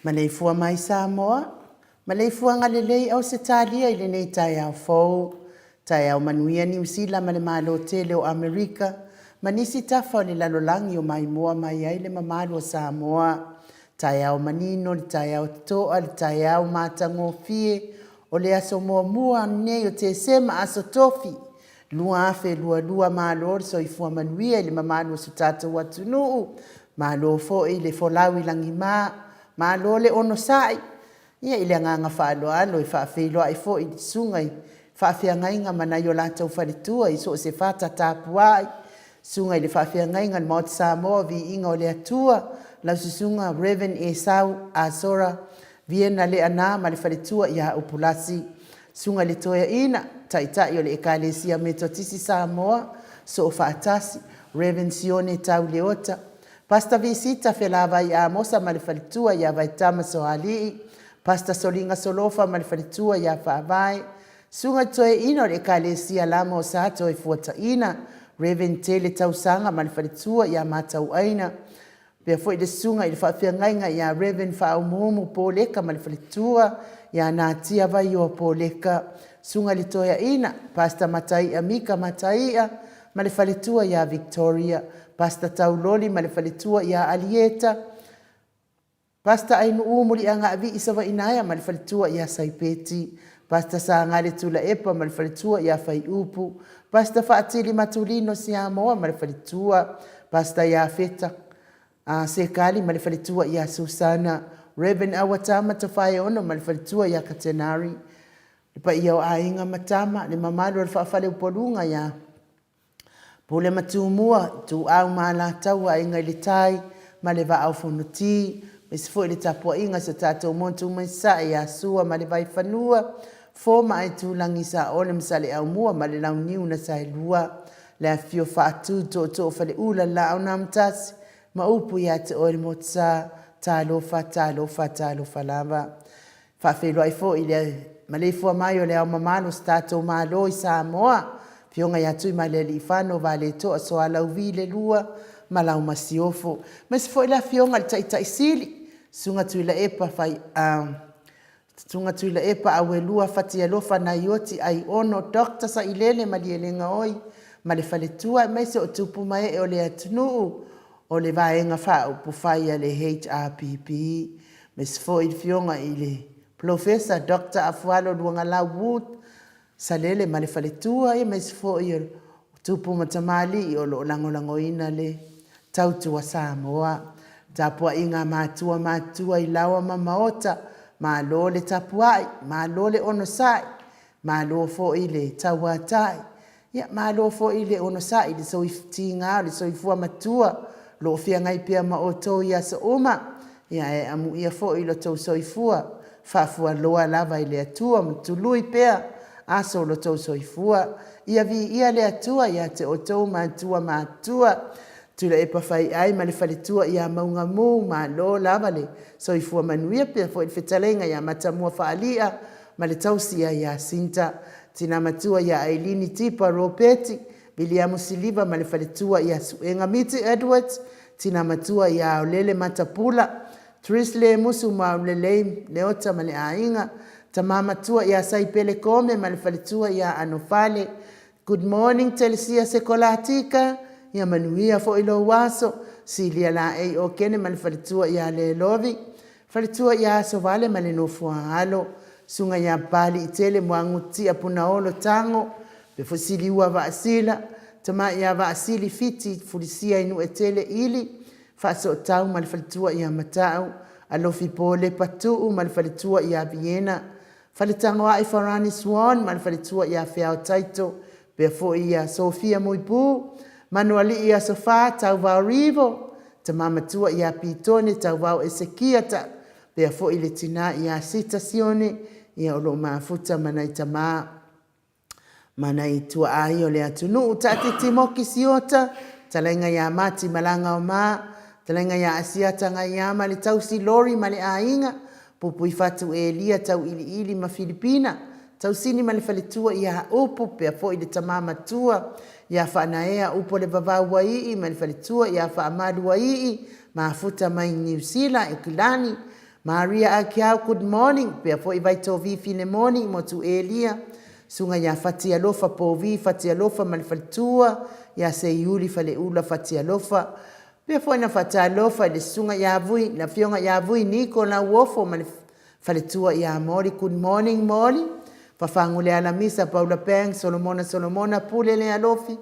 Maleifua mai Samoa, maleifuaga lelei Ausetalia i lenei taeao fou. Taeao manuia Niu Sila ma le Malo tele o Amerika ma nisi tafa o le lalolagi o maimoa mai ai le mamalu o Samoa. Taeao manino le taeao totoa le taeao matagofie o le aso muamua lenei o Tesema, aso Tofi 2022. Malo le soifua manuia i le mamalu o si o tatou atunuu, malo foi le folau i lagima, malo le onosai. Ia i le agaga faaaloalo e faafeiloai foi i susuga i faafeagaiga ma nai o latou faletua i so o se fata tapuai, susuga i le faafeagaiga o le Maota Samoa o Viiga o le Atua, lau susuga Rev Esau Asora Viena Leaana ma le faletua ia Upulasi, susuga i le Toeaina, Taitai o le Ekalesia Metotisi Samoa Soofaatasi, Rev Sione Tau Leota, Pastor Visita Felavai Amosa ma le faletua ia Vaitama Soalii, Pastor Soliga Solofa ma le faletua ia Faavae, Susuga Toeaina o le Ekalesia Lama o Sa Toefuataina, Rev. Tele Tausaga ma le faletua ia Matauaina, faapea foi le Susuga i le Faafeagaiga ia Rev. Faaumuumu Poleka ma le faletua ia Natia Vaioa Poleka, Susuga i le Toeaina, Pastor Mataia Mika Mataia ma le faletua ia Victoria, Pastor Tauloli ma le faletua ia Alieta, Pastor Ainuu Muliagaavii Savainaea ma le faletua ia Saipeti, Pastor Sagale Tuilaepa ma le faletua ia Faiupu, Pastor Faatili Matulino Siamoa ma le faletua, Pastor Iafeta Sekali ma le faletua ia Susana, Rev. Auatama Tofaeono ma le faletua ia Katenari, le paia o aiga ma tama, le mamalu o le faafaleupoluga ia Pule ma Tumua, Ituau ma Alataua, Aiga i le Tai ma le Vaa o Fonoti, aemaise foi le tapuaiga a si o tatou motu mai Sasae ia Sua ma le Vaifanua, Fofo ma Aitulagi, Saole ma Saleaaumua ma le Launiu na Saelua, le afifio Faatu, Tootoo o Faleula, le Laau na Amotasi ma upu ia te oe le Motusa, talofa, talofa, talofa lava. Faafeiloai foi i le maleifua mai o le Ao Mamalu o si tatou Malo i Samoa, Afioga ia Tuimalealiifano Vaaletoa Sualauvi II ma lau Masiofo. Aemaise foi le Afioga i le Taitai Sili, Susuga Tuilaepa Susuga Tuilaepa Auelua Fatialofa Naioti Aiono Dr. Sailele Malielegaoi ma le faletua, aemaise o tupu ma ee o le atunuu o le Vaega Faaupufai a le HRPP. Aemaise foi le Afioga i le Polofesa Doctor Afualo Luagalau Wood Salele ma le faletua, aemaise foi o tupu ma tamalii o lo o lagolagoina le tautua Samoa. Tapuaiga a matua matutua i laoa ma maota, malo le tapuai, malo le onosai, malo foi le tauatai. Ia malo foi le onosai i le tiga o le soifua matua o lo o feagai pea ma outou i aso uma, ae amuia foi lo outou soifua faafualoa lava i le Atua ma tului pea aso o lo outou soifua. Ia viia le Atua ia te outou matua matutua, Tuilaepa Faiai ma le faletua ia Maugamu, malo lava le soifua manuia. Faapea foi le fetalaiga ia Matamua Faalia ma le tausi ia Iasinta, tina matua ia Ailini Tipa Ropeti, Viliamu Siliva ma le faletua ia Suega Miti Edwards, tina matua ia Aolele Matapula, Tris Lemusu Maulelei Leota ma le aiga, tama matua ia Saipele Kome ma le faletua ia Anofale. Good morning Telesia Sekolatika, ia manuia foi lou aso. Silia Laei Okene ma le faletua ia Lelovi, Faletua ia Asovale ma le Nofoaalo, Susuga ia Papaliitele Muagututia Punaolo Tago, Pefosiliua Vaasila, Tama ia Vaasili Fiti Fulisia i Nuuetele Ili, Faasootau ma le faletua ia Matau, Alofi Polepa Tuu ma le faletua ia Viena, Faletagoai Farani Swan ma le faletua ia Feao Taito, pea foi ia Sofia Muipu, Manualii Aso Fa Tauvao Rivo, Tama matua ia Pitone Tauvao Esekia Ta, pea foi le tina ia Sita Sione, ia o lo o mafuta ma nai tama ma nai tuaa ia o le atunuu. Taatiti Moki Siota, talaiga ia Mati Malagaoma, talaiga ia Asiata Gaiama le tausi Lori ma le aiga, Pupuifatu Elia Tauiliili ma Filipina, Tausini ma le faletua ia Upu, pea foi le tama matua ia Faanaea Upu o le Vavau Uaii ma le faletua ia Faamalu Uaii, mafuta mai Niu Sila, Ikilani, Maria Akiau, good morning, pea foi Vaitovi Filemoni, Motu Elia, Susuga ia Fatialofa Povi Fatialofa ma le faletua ia Seiuli Faleula Fatialofa, pea foi na faatalofa i le Susuga ia Vui, le Afioga ia Vui Niko Lauofo ma le faletua ia Moli, good morning Moli, Fafaguleala Misa Paula Pang Solomona Solomona Pule Lealofi,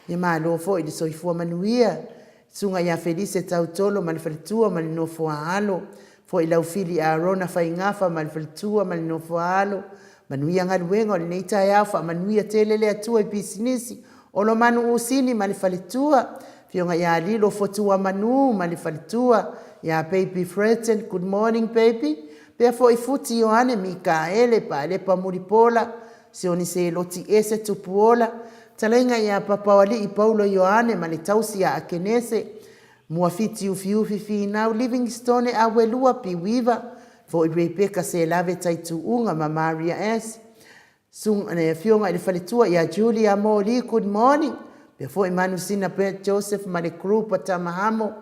ia malo foi le soifua manuia. Susuga ia Felise Tautolo ma le faletua ma le nofo a alo, foi Laufili Arona Faigafa ma le faletua ma le nofo a alo, manuia galuega o lenei taeao, faamanuia tele le Atua i pisinisi, Olomanu Usini ma le faletua, Afioga ia Lilo Fotuamanu ma le faletua, ia Baby Freton, good morning baby, pea foi Futi Ioane Mikaele Palepa Mulipola, Sioni Seloti Ese Tupuola, Talaiga ia Papaoalii Paulo Ioane ma le tausi ia Akenese, Muafiti Ufiufi Finau Livingstone Auelua Piuiva, foi Rebecca Selave Taituuga ma Maria S. Susuga le Afioga i le Faletua ia Julia Moli, good morning. Faapea foi Manusina Brett Joseph ma le group a Tamahamo.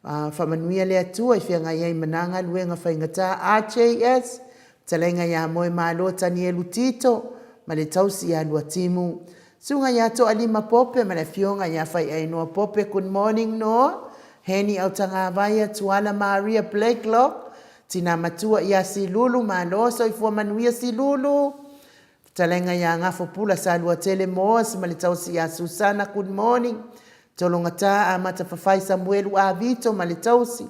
Faamanuia le Atua i feagai ai ma na galuega faigata. RJS, Fetalaiga ia Moemalo Tanielu Tito ma le tausi ia Luatimu. Susuga ia Toalima Pope ma le Afioga ia Faiainoa Pope, good morning Noa. Henny Autagavaia, Tuala Maria Blakelock, Tina matua ia Silulu, malo soifua manuia Silulu. Fetalaiga ia Gafopula Saluatele Moas ma le tausi ia Susana, good morning. Tologata Amata Fafai Samuelu Avito ma le tausi.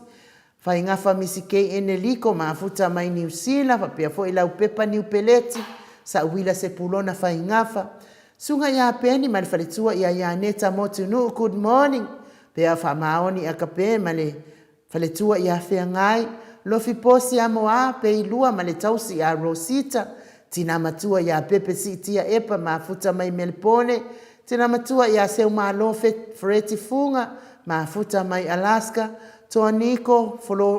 Faigafa Misi KN Liko mafuta mai Niu Sila faapea foi Laupepa Niu Peleti, Sauila Sepulona Faigafa. Susuga ia Peni ma le faletua ia Ianeta Motunuu, good morning. Pea faamaoni Akape ma le Faletua ia Feagai, Lofi Posi Amoa, Peilua ma le tausi ia Rosita, Tina matua ia Pepe Siitia Epa mafuta mai Melepone, Tina matua ia Seumalo Fereti Fuga mafuta mai Alaska, Toa Niko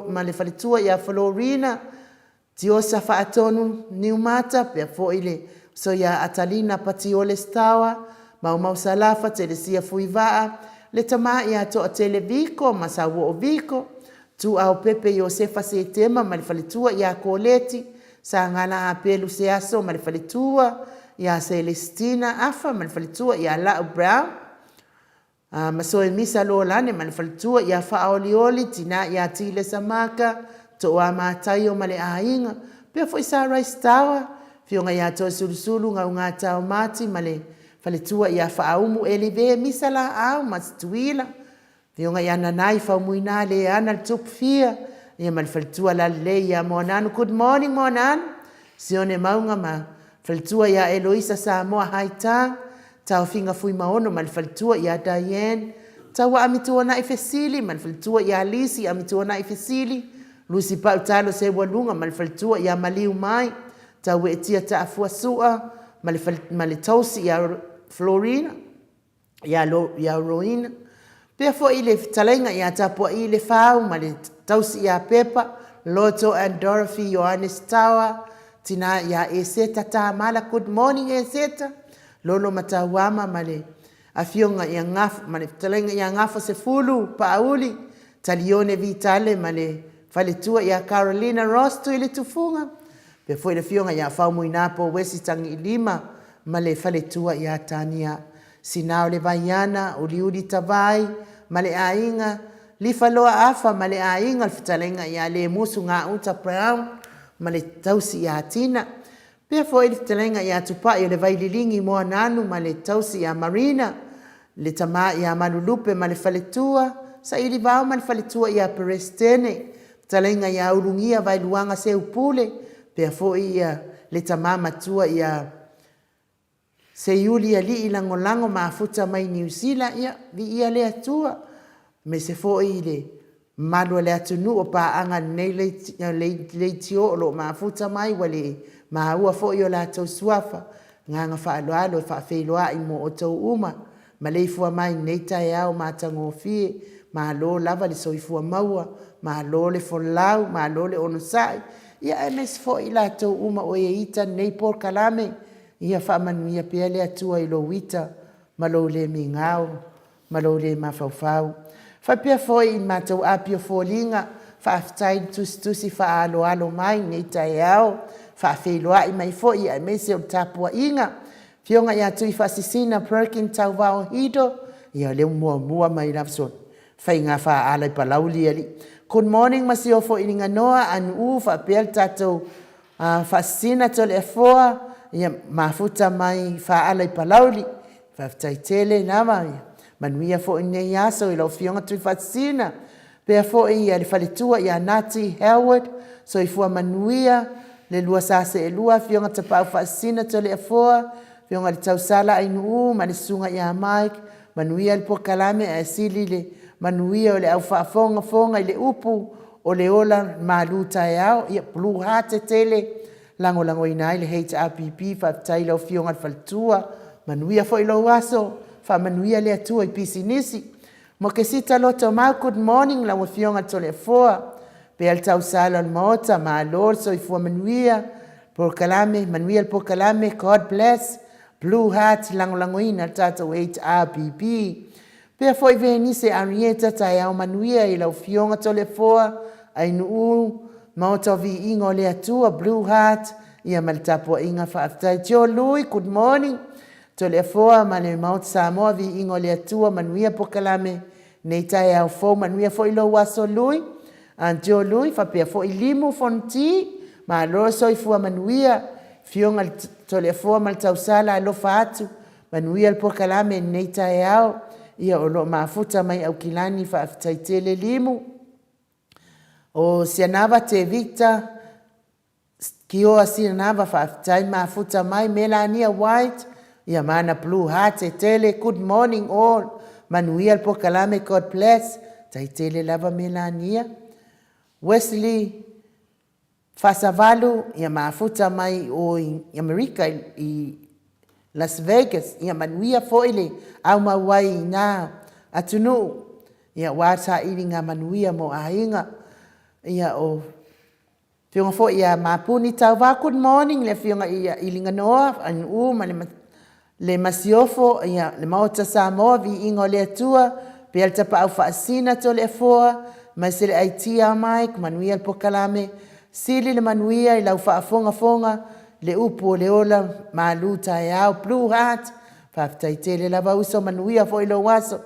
ma le faletua ia Florina, Tiosa Faatonu Niumata, pea foi le uso ia Atalina Patiole Stawa, Maumau Salafa Telesia Fuivaa, le tama ia Toatele Viko ma Sauoo Viko, Tuao Pepe Iosefa Setema ma le faletua ia Koleti, Sagala Apelu Seaso ma le faletua ia Celestina Afa ma le faletua ia Lau Brown, A ma Soemisa Lolane ma le faletua ia Faaolioli, tina ia Tilesa Maka, Tooa Mataio ma le aiga, pea foi Sa Rice Tower, Afioga ia Toesulusulu Gaugatao Mati ma le faletua ia Faaumu Elive Misa Laau ma Tutuila, Afioga ia Nanai Faumuina Leana le Tupu Fia, ia ma le faletua Lalelei ia Moananu. Good morning Moananu. Sione Mauga ma faletua ia Eloisa Samoa Haitang, Taofiga Fuimaono ma le faletua ia Diane, Taua Amituanai Fesili ma le faletua ia Lisi Amituanai Fesili, Lusi Pau Talo Seualuga ma le faletua ia Maliu Mai, Taueetia Taafua Sua ma le ma le tausi ia Florina, ia ia Roina. Pea foi le fetalaiga ia Tapua'i Le Fau ma le tausi ia Pepa, Loto and Dorothy Ioannes Tawa, tina ia Eseta Tamala, good morning Eseta, Lolo Matauama ma le afioga ia Gafa, ma le fetalaiga ia Gafa Sefulu Paauli, Talione Vitale ma le faletua ia Carolina Ross Tuiletufuga, pea foi le afioga ia Faumuinapo Wesi Tagiilima ma le faletua ia Tania Sinao le Vaiana, Uliuli Tavai ma le aiga, Lifaloa Afa ma le aiga, le fetalaiga ia Lemusu Gauta Brown ma le tausi ia Tina. Pea foi le fetalaiga ia Tupai o le Vaililigi Moananu ma le tausi ia Marina, le tama ia Malulupe ma le faletua, Sailivao ma le faletua ia Peresetene, fetalaiga ia Ulugia Vaeluaga Seupule, pea foi ia le tama matua ia Seiuli alii lagolago mafuta mai Niu Sila, ia, viia le Atua, aemaise foi i le mamalu o le atunuu o paaga i lenei leitio o lo o mafuta mai ua le maua foi o latou suafa. Agaga faaaloalo e faafeiloai mo outou uma. Maleifua mai i lenei taeao matagofie, malo lava le soifua maua, malo le folau, malo le onosai, ia aemaise foi i latou uma o e ita lenei polokalame. Ia faamanuia pea le Atua i lou ita ma lou le migao ma lou le mafaufau. Faapea foi i le matou api o foliga, faafetai le tusitusi faaaloalo mai i lenei taeao, faafeiloai mai foi aemaise o le tapuaiga. Afioga ia Tuifaasisina Perkin Tauvao Hido, ia o lea ua muamua mai lava so faiga faaala i Palauli alii. Good morning ma si ofo Iliganoa, Anu'u faapea le tatou Faasisina Toleafoa, ia mafuta mai Faala i Palauli. Faafetai tele lava, ia manuia foi lenei aso i lau Afioga Tuifaasisina. Faapea foi le faletua ia Nati Howard, soifua manuia le lua sa seelua Afioga Tapaau Faasisina Toleafoa, Afioga i le Tausala Ainuu ma le Susuga ia Mike, manuia le polokalame ae sili le manuia o le au faafogafoga i le upu o le ola malu taeao, ia blue heart tele lagolagoina ai le HRPP. Faafetai i lau Afioga i le faletua, manuia foi lou aso, faamanuia le Atua i pisinisi. Mokesita Lotomau, good morning lau Afioga Toleafoa, pea le tausala o le Maota, malo le soifua manuia. Polokalame, manuia le polokalame, God bless, Blue Heart, lagolagoina le tatou HRPP. Pea foi Venise Arieta, taeao manuia i lau Afioga Toleafoa, Ainuu, Maota o Viiga o le Atua, Blue Heart, ia ma le tapuaiga faafetai. Tio Lui, good morning. Toleafoa ma le Maota Samoa, Viiga o le Atua, manuia polokalame nei taeao fou, manuia foi lou aso Lui. Tio Lui, faapea foi Limu Fonoti, malo le soifua manuia, Afioga i le Toleafoa ma le Tausala, alofa atu, manuia le polokalame i lenei taeao, ia o lo o mafuta mai Aukilani, faafetai tele Limu. O Sianava Tevita, Kioa Sianava, faafetai mafuta mai. Melania White, ia ma ana blue heart e tele, good morning all, manuia le polokalame, God bless, tai tele lava Melania. Wesley Fasavalu, ia mafuta mai o i Amerika i Las Vegas, ia manuia foi le aumau ai i nā atunuu, ia aua sailiga manuia mo aiga. Ia o Afioga foi ia Mapuni Tauva, good morning le Afioga ia Iliganoa Ainuu ma le Masiofo, ia le Maota Samoa, viiga o le Atua, pea le Tapaau Faasina Toleafoa, aemaise le Aitia Mike, manuia le polokalame, sili le manuia i lau faafogafoga, le upu o le ola malu taeao, Blue Heart, faafetai tele lava uso, manuia foi lou aso.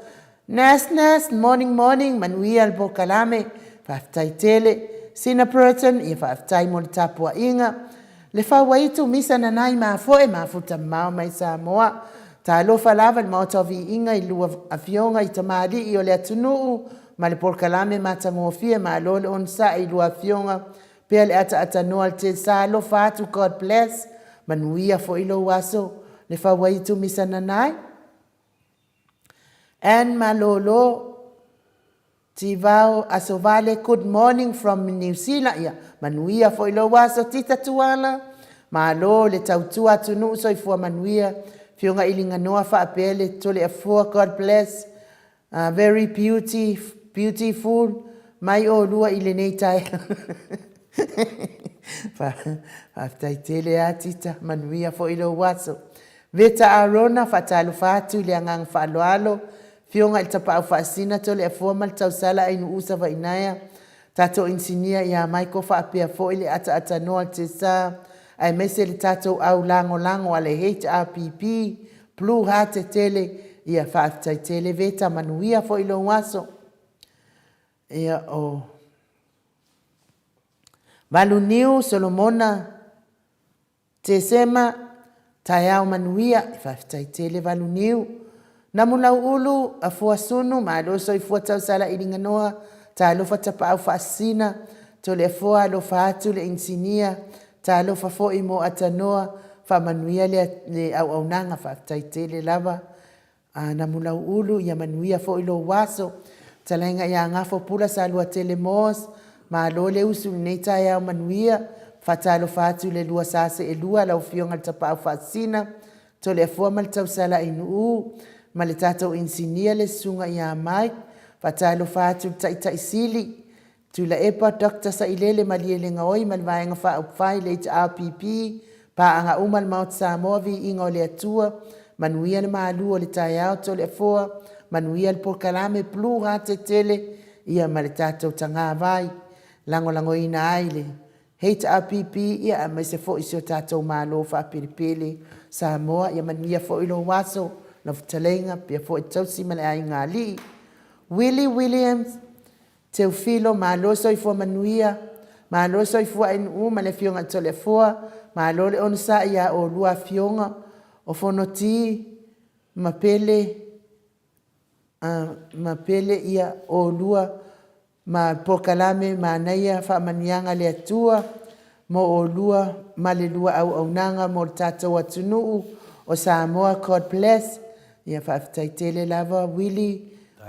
Nas Nas, morning morning, manuia le polokalame, faafetai tele. Sina Burton, ia faafetai mo le tapuaiga. Le Fauaitu, misa nanai mafoe, mafuta mamao mai Samoa. Talofa lava le Maota o Viiga i lua afioga i tamalii o le atunuu ma le polokalame matagofie, malo le onosai i lua afioga, pea le ataatanoa le tesa, alofa atu, God bless, manuia foi lou aso. Le Fauaitu, misa nanai. Anne Malolo, Tivao Asovale, good morning from New Zealand. Ia, manuia foi lou aso, Tita Tuala. Malo le tautua atunuu soifua manuia. Afioga i Liganoa faapea le Toleafoa, God bless. Very beauty, beautiful. Mai olua i lenei taeao. Faafetai tele a Tita, manuia foi lou aso. Veta Arona, faatalofa atu i le agaga faaaloalo, Afioga i le Tapaau Faasina, Toleafoa ma le Tausala Ainuu Savainaea, tatou Inisinia ia Michael faapea foi le ataaatanoa le Tesa, aemaise le tatou au lagolago a le HRPP, Blue Heart tele, ia faafetai tele Veta, manuia foi lou aso. Ia o Valuniu Solomona Tesema, taeao manuia, faafetai tele Valuniu. Namulauulu, Afuasunu, malo soifua tausala i Liganoa, talofa tapaau faasisina, Toleafoa alofa atu le inisinia, talofa foi mo Atanoa, faamanuia le, le auaunaga, faafetai tele lava. A Namulauulu, ia manuia foi lou aso. Fetalaiga ia Gafo Pula Saluatele Moss, malo le usu i lenei taeao manuia. Faatalofa atu i le lua sa seelua, lau Afioga i le Tapaau Faasisina, Toleafoa ma le Tausala i Nuu, ma le tatou Inisinia le Susuga ia Mike. Faatalofa atu i le Taitai Sili, Tuilaepa Doctor Sailele Malielegaoi ma le Vaega Faaupufai le HRPP, paaga uma le Maota Samoa, Viiga o le Atua, manuia le malu o le taeao Toleafoa, manuia le polokalame Blue Hate tele ia ma le tatou tagavai, lagolagoina ai le HRPP ia aemaise foi si o tatou Malo faapelepele Samoa, ia manuia foi lou aso, lau fetalaiga, pea foi tausi ma le aiga alii. Willie Williams Teofilo, malo soifua manuia, malo soifua Ainuu ma le Afioga i Toleafoa, malo le onosai ia oulua afioga o Fonoti ma Pele, ma Pele ia oulua ma polokalame manaia faamanuiaga a le Atua mo oulua ma le lua auaunaga mo le tatou atunuu o Samoa. God bless. Ia faafetai tele lava Willie,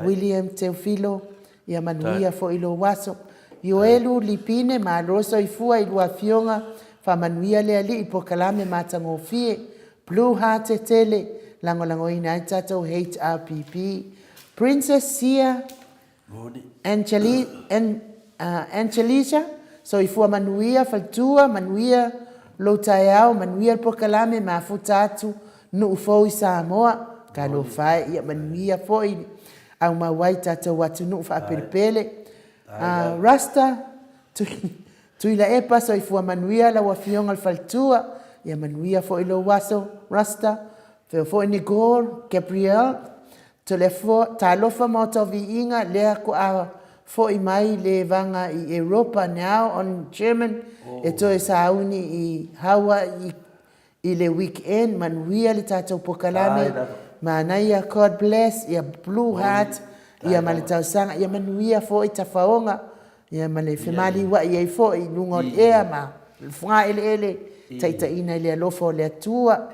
William Teofilo, ia manuia foi lou aso. Ioelu Lipine, malo soifua i lua afioga, faamanuia le Alii i polokalame matagofie. Blue Heart tele, lagolagoina ai tatou HRPP. Princess Sia Angeli, An, Angelisa, soifua manuia, faletua, manuia. lou taeao, manuia le polokalame, mafuta atu nuu fou i Samoa. Talofa e, ia manuia foi le aumau ai i tatou atunuu faapelepele. Rasta, Tuilaepa, soifua manuia lau Afioga i le Faletua, ia manuia foi lou aso Rasta. Faapea foi Nicole, Gabrielle, Toleafoa, talofa Maota o Viiga, lea toa foi mai le vaga i Europa now on German, e toe sauni i Hawaii i le weekend, manuia le tatou pokalame, manaia, God bless, ia blue heart, ia ma le talosaga, ia manuia foi tafaoga, ia ma le femaliua'i ai foi i luga o le ea ma le fogaeleele, taitaiina i le alofa o le Atua.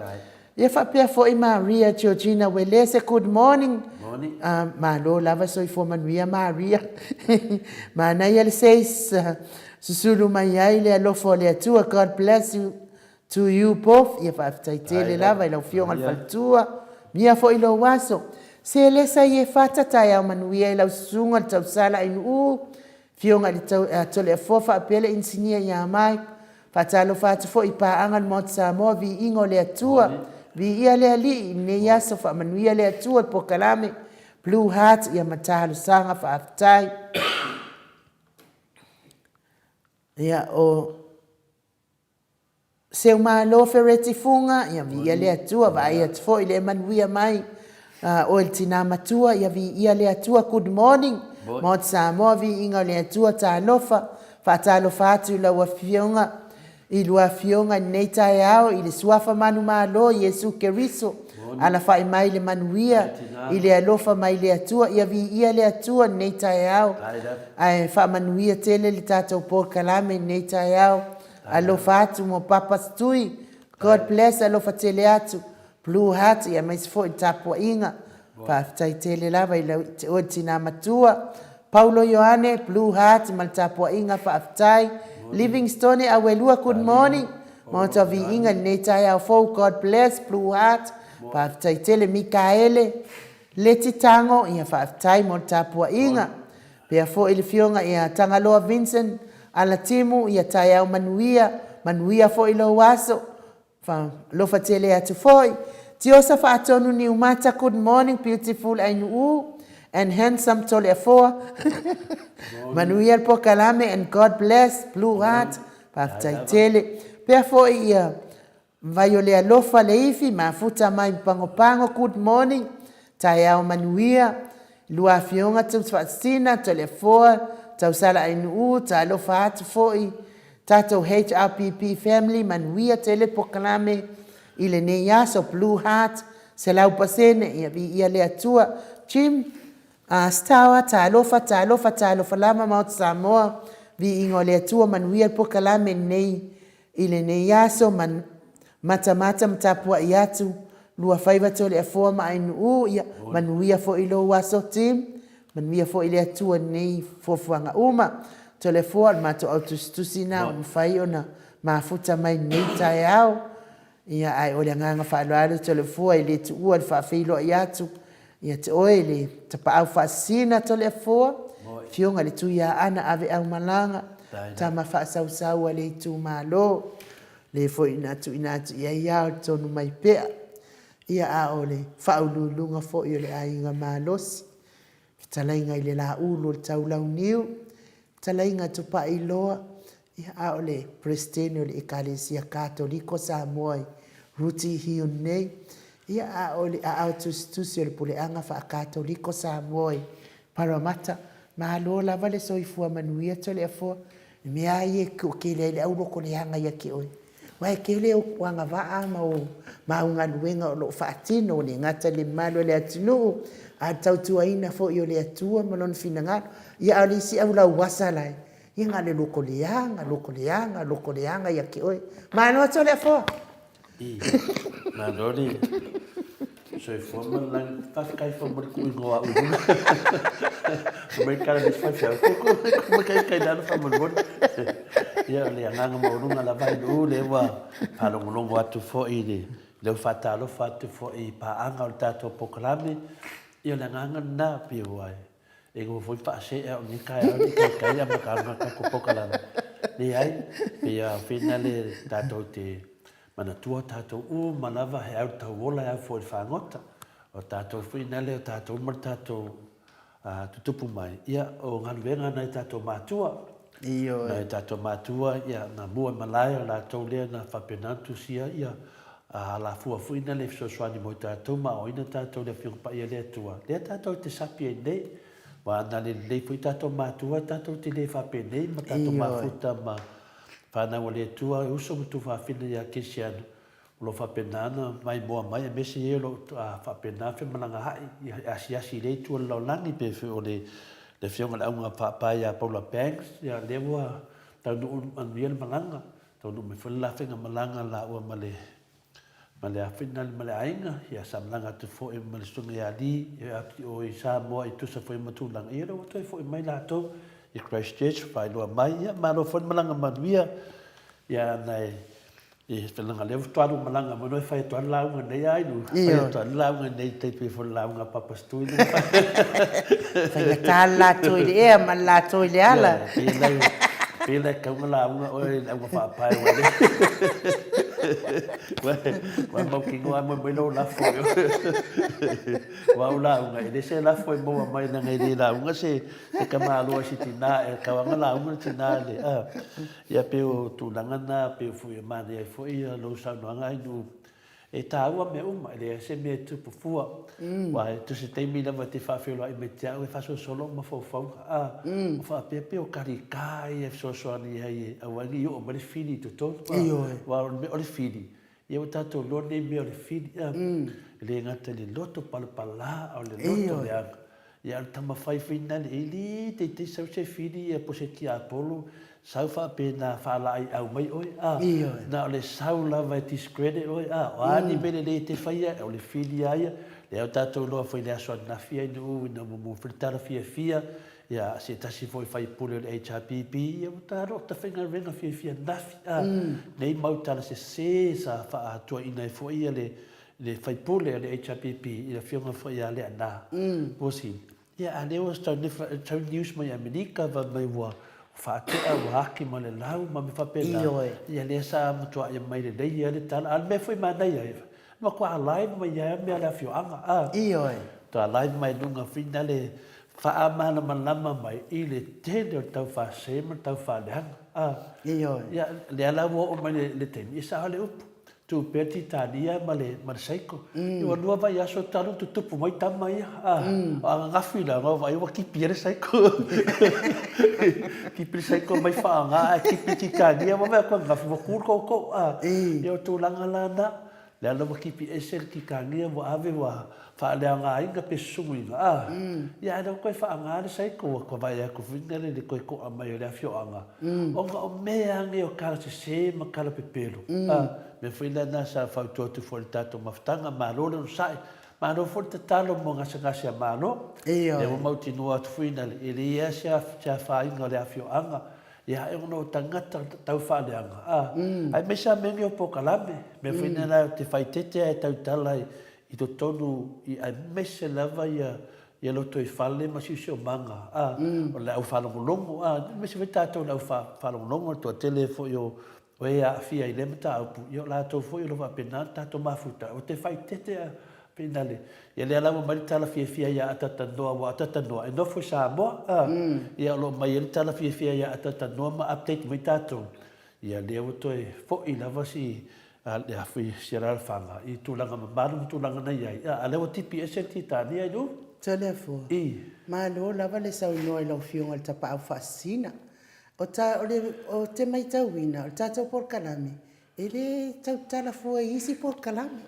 Ia faapea foi Maria Georgina Uelese, good morning. Morning. Malo lava soifua manuia Maria. Manaia le seis susulu mai ai le alofa o le Atua. God bless you to you both. Ia faafetai tele lava i lau Afioga i le Faletua. Mia foi lou aso. Se lesa i e fata taeao manuia i lau susuga le tausala Ainuu, Afioga i le Toleafoa faapea le Inisinia ia Mike. Faatalofa atu foi i paaga o le Maota Samoa, viiga o le Atua, viia le Alii i lenei aso, faamanuia le Atua i le polokalame Blue Heart ia ma talosaga faafetai. Ia o Seumalo Fereti Fuga, ia viia le Atua, vaai atu foi i le manuia mai oe le tina matua, ia viia le Atua. Good morning, Maota Samoa, viiga o le Atua, talofa, faatalofa atu i lau Afioga, i lua Afioga i lenei taeao i le Suafa manumalo Iesu Keriso, alafai mai le manuia i le alofa mai le Atua, ia viia le Atua i lenei taeao, ae faamanuia tele le tatou polokalame i lenei taeao. Alofa atu mo Papa Stui, God bless, alofa tele atu. Blue Heart ia aemaise foi le tapuaiga. Faafetai tele lava i lau te oe le tina matua. Paulo Ioane, Blue Heart ma le tapuaiga faafetai. Livingstone Auelua, good morning. Maota viiga i lenei taeao fou, God bless, Blue Heart. Faafetai tele Mikaele Leti Tago, ia faafetai mo le tapuaiga. Pea foi le Afioga ia Tagaloa Vincent Alatimu, ia taeao manuia, manuia foi lou aso. Alofa tele atu foi. Tiosa Faatonu Niumata, good morning beautiful Ainuu and handsome Toleafoa. Manuia le polokalame and God bless Blue Heart. Faafetai tele. Pea foi ia Vaiolealofa Leifi, mafuta mai Pagopago, good morning. Taeao manuia. Lua Afioga Taufaasina, Toleafoa, Tausala Ainuu, talofa atu foi Tatou HRPP family manuia tele polokalame i lenei aso blue heart 100% ia viia le Atua Jim Stower talofa talofa talofa lava Maota Samoa viiga o le Atua manuia le polokalame lenei i lenei aso matamata ma tapuai atu Luafaiva Toleafoa ma Ainuu ia manuia foi lou aso Tim Manuia foi le Atua i lenei fuafuaga uma. Toleafoa, o le matou au tusitusi na ua mafai ona mafuta mai i lenei taeao. Ia, ae o le agaga faaaloalo Toleafoa e le tuua le faafeiloai atu ia te oe le tapaau faasisina Toleafoa, Afioga i le Tuiaana Aveaumalaga, tama faasausau a le itumalo, le foi na tuuina atu i ai ao tonu mai pea. Ia, a o le faauluuluga foi o le aiga malosi, fetalaiga i le Laulu o le Taulauniu, fetalaiga Tupailoa, ia, a o le Peresetene o le Ekalesia Katoliko Samoa i Ruti Hiun nei, ia, a o le aao tusitusi o le Puleaga Faakatoliko Samoa i Parramatta. Malo lava le soifua manuia Toleafoa, i mea lava ia e toatele ai le aulotoleaga ia te oe. Aua e tele ou agavaa ma ou mau galuega o lo o faatino, e le gata i le mamalu o le atunuu, a o le tautuaina foi o le Atua ma Lona finagalo. Ia, a o le isi au lauasa la e, ia na o le lotoleaga, lotoleaga, lotoleaga ia te oe. Malo atu Toleafoa! I, malo le soifua ma le lagi. Faafetai foi mo le tuuina o au i luga. Fai mai tala mai faifeau, koko mai kai kai lalo faamolemole. Ia, o le agaga maualuga lava i lou lea ua faalogologo atu foi i le leo faatalofa atu foi i paaga o le tatou polokalame. Ia, o le agaga lena, pei ua e nofo foi paasee au i lenei taeao i le taitai a ma tatou polokalame. Leai, pei a finale tatou te manatua tatou uma lava he au tauola e au foi i le fagota. O tatou foi nale o tatou uma le tatou tutupu mai, ia o galuega nai tatou matua. Ioe. Nai tatou matua, ia na mua i malae o latou lea na faapena ona tusia ia alafua foi nale fesoasoani mo i tatou ma aoaina tatou i le Afioga Paia le Atua. Lea tatou te sapi ai nei. Aua ana le lelei foi tatou matua tatou te le faapenei ma tatou mafuta ma fanau a le Atua e uso ma tuafafine ia Kerisiano o lo o faapena ona maimoa mai aemaise e o lo o faapena femalagaai e asiasi i lea itu o le lalolagi pei foi o le Afioga i le Auga Faapae ia Paula Banks ia lea ua taunuu manuia le malaga, taunuu mai foi le la faigamalaga laua ma le ma le afina ma le aiga, ia sa malaga atu foi ma le Susuga ia Lee atu i o i Samoa e tusa foi ma tulaga, ia lea ua toe foi mai latou i Christchurch, faailoa mai, ia malo foi le malaga manuia, ia ana e e leaga lea faatoa alu malaga mai, e fai atu lava le lauga nei a Ainu, fai atu lava le lauga nei tai pei foi o le lauga a Papa Stui lea na fai. Faigata le latou i le ea ma le latou i le ala. Pei la e tatau ona lauga oe i le auga faapae ua le Ua mautinoa lava moe mai lou lafo aua o lauga, e le se lafo e maua mai leaga e le lauga se tamaloa i se tina, e tatau lava ona lauga le tina i le, a. Ia pei o tulaga na pei foi e manaia ai foi lou saunoaga Ainu E taua mea uma, e leai se mea e tupu fua. Aua e tusa taimi lava e te faafeiloai mai te au e faasolosolo ou mafaufauga, a, o faapea pei o kalikā ia e fesoasoani ai e aua ne i oo mai le fili i totonu, a. Ioe. Aua o le mea o le fili, ia ua tatou iloa lenei mea o le fili, a. E le gata i le loto palapala, a o le loto leaga. Ia a o le tama fai foi lena e le teitei sau se fili ia po o se tiapolo sau faapena faalaaiau mai oe a. Ioe. Na o le sau lava e discredit oe a. O a ni mea lelei e te faia, o le fili lava ia. Lea ua tatou iloa foi i le aso ananafi ai Nu'u ina ua muamua foi le tala fiafia ia se tasi foi faipule o le HRPP ia ua taloto faigaluega fiafia ananafi a. Nei mau tala sese sa faatuaina ai foi ia le le faipule a le HRPP i le afioga foi ia Leaana Puasini, ia a lea ua tau tau news mai Amerika fai mai ua faatea ua aki ma le lau ma mea faapena. Ioe. Ia lea sa matuai aumai lelei lava le tala. A o le mea foi e manaia ai, matua live mai lava mea a le afioaga a. Ioe. Matua live mai luga foi na le faamalamalama mai i le tele o le tau faasē ma le tau faaleaga a. Ioe. Ia lea la ua oo mai le taimi, e sao le upu. Tu pea Titania ma le ma le Seiko. Ua lua vaiaso talu ona tutupu mai tama ia. O ananafi la, na vaai ua kipi ai le Seiko. Kipi le Seiko mai faaaoga ae kipi le Titania. Ua vaai atu ananafi ua tu le tootoo. Ia o tulaga la na, lea la ua kipi ese le Titania ua ave ua faaleaogaina pe susunuina, a, ia ae lea ua toe faaaoga le cycle, ua toe vaai atu foi lea i le toe to'a mai o le afioaga, ona o mea lava nei o tala sese ma tala pepelo, a, mea foi lea na sa fautua atu foi i le tatou mafutaga, malo le onosai, malo foi le tatalo mo gasegase a Malo, lea ua mautinoa atu foi na, e leai lava se afaina o le afioaga, ia ae ona o tagata tau faaleaga, a, aemaise lava mea nei o polokalame, mea foi lea ou te faaeteete lava e tautala i totonu i aemaise lava ia ia lotoifale ma siosiomaga a o le au faalogologo a aemaise foi tatou le au faalogologo le toatele foi o o e aafia i lea mataupu ia o latou foi o lo faapena ona tatou mafuta ou te faaeteete a peinale ia lea la ua mai le tala fiafia ia Atatanoa ua Atatanoa e nofo i Samoa a ia o lo o mai ai le tala fiafia ia Atatanoa ma update mai tatou ia lea ua toe foi lava si A le afi si alaalafaga i tulaga mamalu ma tulaga na i ai, a lea ua tipi ese le Titania i luga. Toleafoa, I. Malo lava le saunoa i lau Afioga i le Tapaau Faasisina. O ta, o le, ou te maitauina, o le tatou polokalame, e le tautala fua i isi polokalame.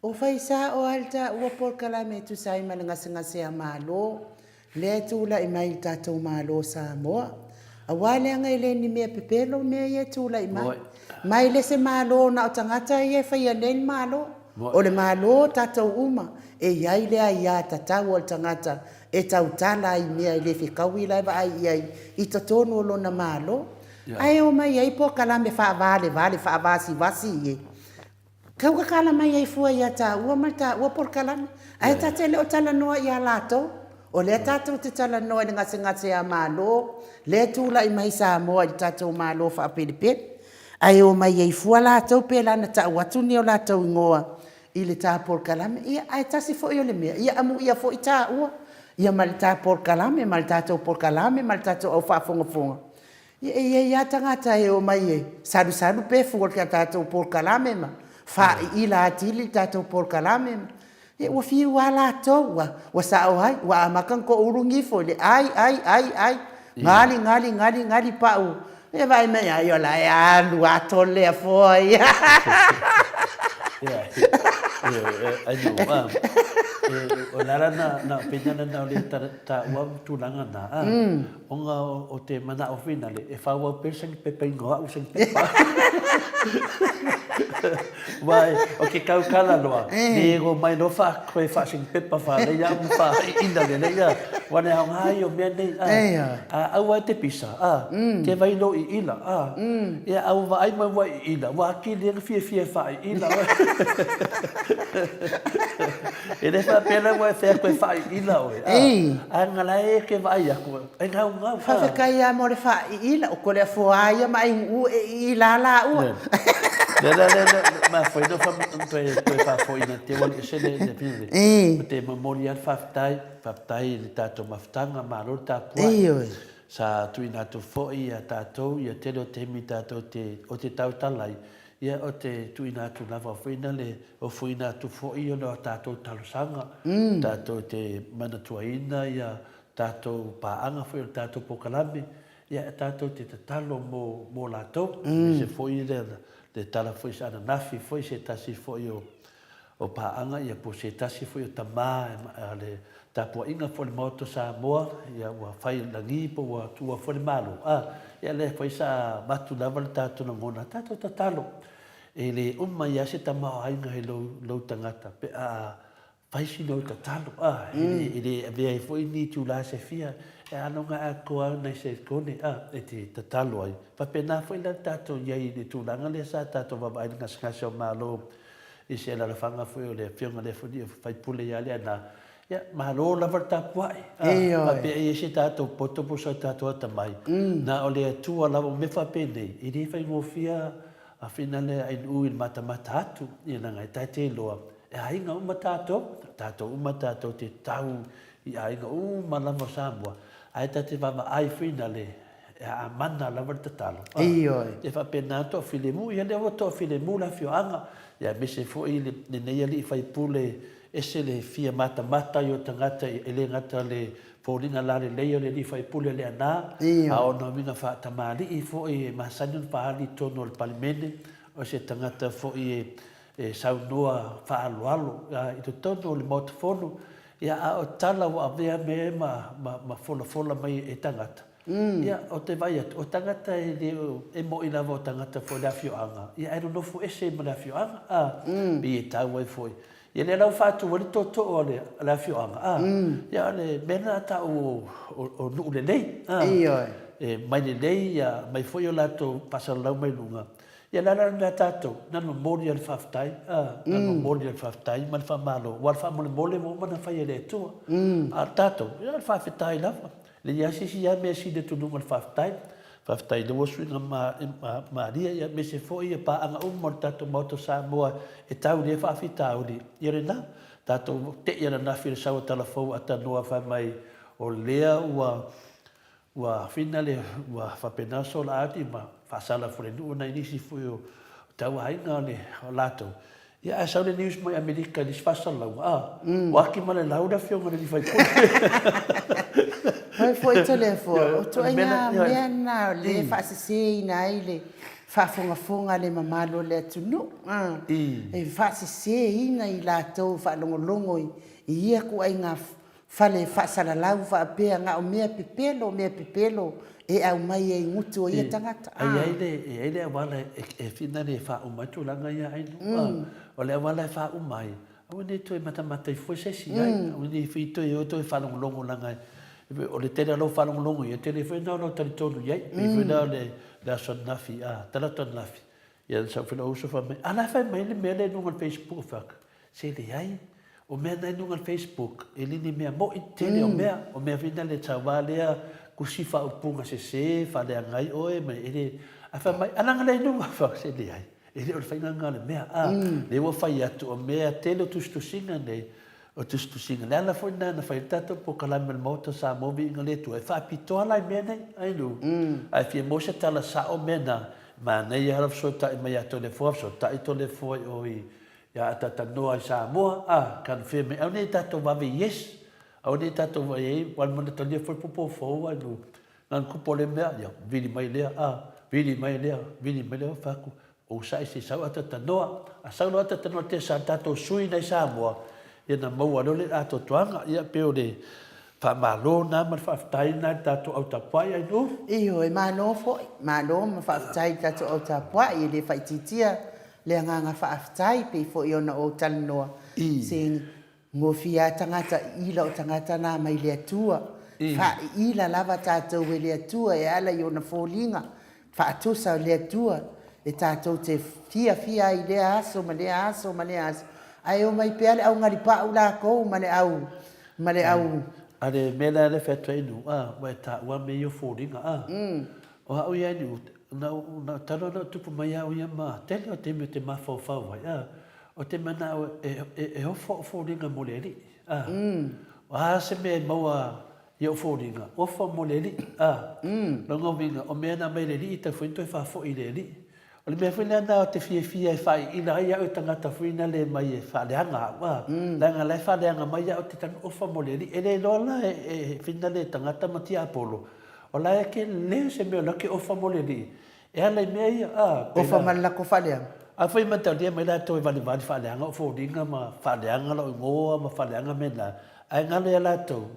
Ua fai sao lava le taua polokalame e tusa ai ma le gasegase a Malo, lea e tulai mai i le tatou Malo o Samoa. Aua leaga e le ni mea pepelo mea ia e tulai mai. Ma e le se Malo na o tagata ia e faia nei le Malo. O le Malo o tatou uma, e i ai le aia tatau a le tagata e tautala ai i mea e le fetaui la e vaai i ai i totonu o lona Malo. Ae omai ai polokalame faavalevale, faavasivasi e Tau tatala mai ai fua ia taua ma taua polokalame, ae ta te le o talanoa ia latou. O lea tatou te talanoa i le gasegase a Malo, lea e tulai mai Samoa i le tatou Malo faapelepele, ae omai ai fua latou pe la na tau atu ni o latou igoa i le ta polokalame. Ia, ae tasi foi o le mea, ia amuia foi taua ia ma le ta polokalame ma le tatou polokalame ma le tatou au faafogafoga. Ia e i ai lava tagata e omai e salusalu pe fua i le tatou polokalame ma faaiila atili le tatou polokalame. Ia ua fiu lava latou, ua sao ai, ua amata ona toulu nifo i le ai, ai, ai, ai, gali, gali, gali, gali, pau. Ia vaai mai, ai o la e alu atoa lea foa ia. Ia, o le ala na, pei na o le taua tulaga na, Ona o te manao finale, e faaauau pea le saini pepa i luga o au saini pepa. Aua o ke kaukala loa, le go mai loa faa, toe faasaini pepa faalei au ma faaiina lelei a. Aua le aoga ia o mea nei, a. A aua e te pisa, a, ke vai loa iila, a. Ia a ua vaai mai ua iila, ua atili ai ona fiafia e faaiila oe. E le faapea la ua e fai atu e faaiila oe, a, ae ona la e te vaai atu, e gaugau. Faafetai lava mo le faaiila, o Toleafoa ia ma Ainuu e iila lava laua. Le la le le mafai ona toe toe faafoiina te ua ese le le pili. O te momoli lava le faafetai, faafetai i le tatou mafutaga, malo le tapuai. Sa tuuina atu foi ia tatou ia tele o taimi tatou te o te tautala ai, ia o te tuuina atu lava foi na le ofoina atu foi ona o tatou talosaga, tatou te manatuaina ia tatou paaga foi o le tatou polokalame, ia tatou te tatalo mo mo latou, aemaise foi le le tala foi sa ananafi foi se tasi foi o o paaga ia po o se tasi foi o tama a le tapuaiga foi a le Maota o Samoa ia ua fai lagi po ua tuua foi le Malo a ia lea foi sa avatu lava le tatou lagona tatou tatalo e le uma ai lava se tamaoaiga i lou lou tagata pe a fai sina ou tatalo a e le e le avea ai foi ni itula se fia e aloga atoa nai sekone a e te tatalo ai. Faapena foi la le tatou i ai i le tulaga lea sa tatou vaavaai i le gasegase o Malo i se alalafaga foi o le afioga lea foi faipule ia Leaana, ia, malo lava le tapuai. A, faapea e i ai se tatou poto po o se tatou atamai, na o le Atua lava. O mea faapenei, e le faigofie a finale a Ainuu i le matamata atu, ia leaga e ta te iloa, e aiga uma tatou, tatou uma tatou te tau i aiga uma lava o Samoa, ae ta te vaavaai finale E amana lava le tatalo. Ioe. E faapena toafilemu, ia lea ua toafilemu le afioaga, ia aemaise foi lenei alii faipule ese le fia matamata i o tagata e le gata le foliga lalelei o le alii faipule Leaana, a o ona uiga faatamalii foi e masani ona faaali i totonu o le Palemene, o se tagata foi e saunoa faaaloalo i totonu o le Maota Fono, ia a o tala ua avea mea ma ma folafola mai e tagata, Ia, ou te vaai atu, o tagata e le o, e moni lava o tagata foi o le afioaga, ia ae nonofo ese ma le afioaga, a, pei e tau ai foi. Ia lea la ua faatu ai le tootoo a le, a le afioaga, a, ia o le mea lena a taua o, o, o nuu lelei, a, e mai lelei, ia, aumai foi o latou faasalalau mai luga. Ia le a la le mea a tatou, na ona momoli lava le faafetai, a, na ona momoli lava le faafetai ma le faamalo, aua o le faamolemole ua uma ona fai e le Atua. A o tatou, ia o le faafetai lava. Leai lava se isi lava mea e sili atu i luga o le faafetai. Faafetai i lou suiga malie aemaise foi ia paaga uma o le tatou Maota o Samoa e tau i lea faafitauli. Ia lena, tatou tei ananafi i le sau a Talafou a tanoa fai mai o lea ua ua fina le ua faapena sola atu ma faasala foi le nuu nai nisi foi o tauaiga o le o latou. Ia ae sau le news mai Amerika i le isi faasalalauga, a, ua aki ma le lau le afioga i le alii faipule. Oi foi Toleafoa, o ituaiga mea na o lea e faaseseina ai le faafogafoga a le mamalu o le atunuu. E faaseseina i latou e faalogologo i ia ituaiga fale faasalalau faapea na o mea pepelo, mea pepelo e aumai ai gutu o ia tagata. E i ai le, e i ai le auala e fina le faauma ai tulaga ia Ainuu. O le auala e faauma ai, aua ne i toe matamata ifo se isi ai, aua ne i toe o toe faalogologo leaga o le tele o lau faalogologo ia, tele foi lena o lau talitonu i ai. Pei foi la o le aso ananafi, talaatu ananafi, ia na sau foi lou uso fai mai, a la e fai mai le mea lea i luga o le Facebook. Ou fai atu, se leai. O mea na i luga o le Facebook, e le ni mea moʻi le tele o mea. O mea foi na le tauva lea, tusi faaupuga sese, faaleaga ai oe ma e le, ae fai mai, a leaga lea i luga, fai atu, se leai, e le o le faiga lena o le mea, a. Lea ua fai atu, o mea tele o tusitusiga nei, o tusitusiga. O le ala foi lena na fai ai le tatou polokalame o le Maota o Samoa Viiga le Atua, e faapitoa la i mea nei, ai lu. A e fia maua se tala sao o mea na, manaia lava le fesootai mai ia Toleafoa, fesootai Toleafoa i o i Ia atatanoa i Samoa, a, kan fea mai, aua ne i tatou vave yes, aua ne i tatou vaai ai, ua manatalia foi popo fou ai no, na ona tupu o le mea, ia, vili mai lea, a, vili mai lea, vili mai lea, fai atu, ou sa'i se i sau atatanoa, a sau loa atatanoa te sa tatou sui nai Samoa, ia na maua loa le atoatoaga, ia pei o le faamalo na ma le faafetai na i le tatou au tapuai ai no. Ioe, malo foi, malo ma faafetai i le tatou au tapuai, e le faaitiitia Le agaga faafetai pei foi ona ou talanoa se gofie a tagata iila o tagata na mai le Atua faaiila lava tatou e le Atua e ala i ona foliga faatosa o le Atua e tatou te fiafia ai i lea aso ma lea aso ma lea aso ae omai pea le augalipau lakou ma le au ma le au A le mea lea le fai atu ai nu a ua e taua mea ia o foliga a o au ia nu Na ou, na, talu ona tupu mai au ia ma tele o taimi ou te mafaufau ai, a, ou te manao e, e, e ofo au foliga mo le Alii, a. O a se mea e maua i ou foliga, ofo mo le Alii, a. Lona uiga, o mea na aumai e le Alii e tatau foi ona toe faafoi i le Alii. O le mea foi lea na ou te fiafia e faaiina ai au e tagata foi na le mai e faaleaga au, a. Leaga la e faaleaga mai au, ou te tali ofo mo le Alii. E le iloa la e, e, whina le tagata ma tiapolo, O la e ke le se mea o la ke ofa mo le alii, e ala i mea ia, a, pela. Ofa ma le lako faaleaga. A fai mataulia mai latou e valivali faaleaga o foliga ma faaleaga lou igoa ma faaleaga mea na, ae galo ia latou,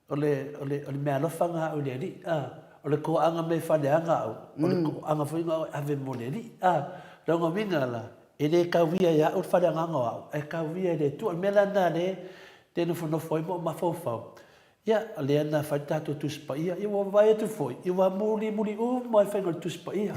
o le, o le, o le meaalofa na au i le alii, a, o le toaga mea e faaleaga au, o le toaga foi na e ave mo le alii, a. Lona uiga la, e le tauia e au le faleagaga o au, ae tauia e le Atua. O le mea la lena lea e nofonofo ai ma ou mafaufau, Ia, o lea na fai le tatou Tusi Paia. Ia, ua vaai atu foi, ia ua mulimuli uma le faiga o le Tusi Paia.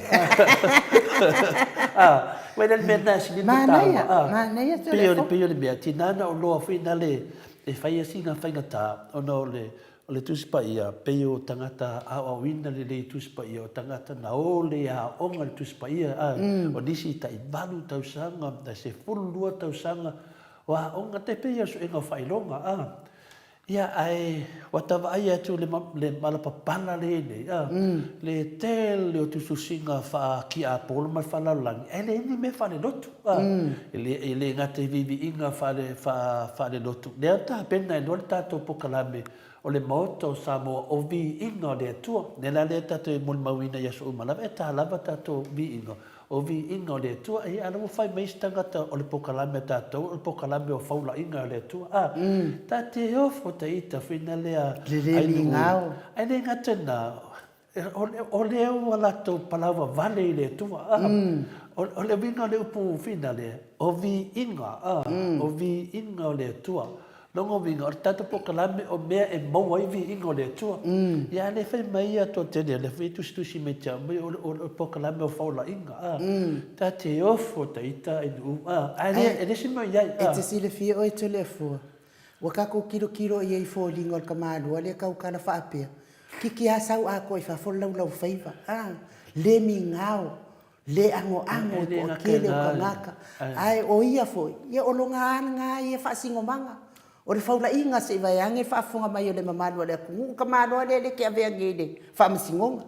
Ah, ua le mea na sili na taua. Ah, manaia te pei o le pei o le mea, tina na o loa foi na le e fai asi na faigata ona o le o le Tusi Paia, pei o tagata aoaoina lelei i Tusi Paia, o tagata na o le aoga i le Tusi Paia, ah, o nisi tai 8 tausaga, tai 12 tausaga o aoga, tai pei o suega o faailoga, ah. Ia, ae ua ta vaai atu i le malapapala lea e i nei, a, le tele o tusitusiga faa-tiapolo ma le faa-lalolagi, ae leai ni mea faalelotu, a. E le, e le gata i viiviiga faale, faa, faalelotu, lea na tapena ai loa le tatou polokalame o le Maota o Samoa o Viiga o le Atua. O le mea la lea tatou te molimauina i aso uma lava, e ta lava tatou viiga, O viiga o le Atua, ia, a o la ua fai mai isi tagata o le polokalame a tatou, o le polokalame o faulaiga a le Atua. A, ta te ofo ta ita whina lea Le le ai nu'u. migao. Ai le gata na, o, o lea ua latou palaua vale i le Atua. A, o, o le uiga o le upu whina lea, o viiga, a, o viiga o le Atua. Lona uiga, o le tatou polokalame o mea e maua ai viiga o le Atua. Ia a le fai mai ia toatele, lea foi e tusitusi mai te au mai o le polokalame o faulaiga, a. Ta te ofo ta ita i nu'u, a. Ae le, e le se mea o i ai, a. E te silafia oe Toleafua, ua tatou tilotilo i ai i foliga o le tamaloa lea tautala faapea, kiki a sau atoa i fafo le laulaufaiva, a, le migao, le agoago i toatele o tagata, ae o ia foi, ia o lona lena ia faasinomaga, o le faulaiga se i vaeane le faafofoga mai o le mamalu o le atunuu, tamaloa lea le te avea nei i le faamasinoga.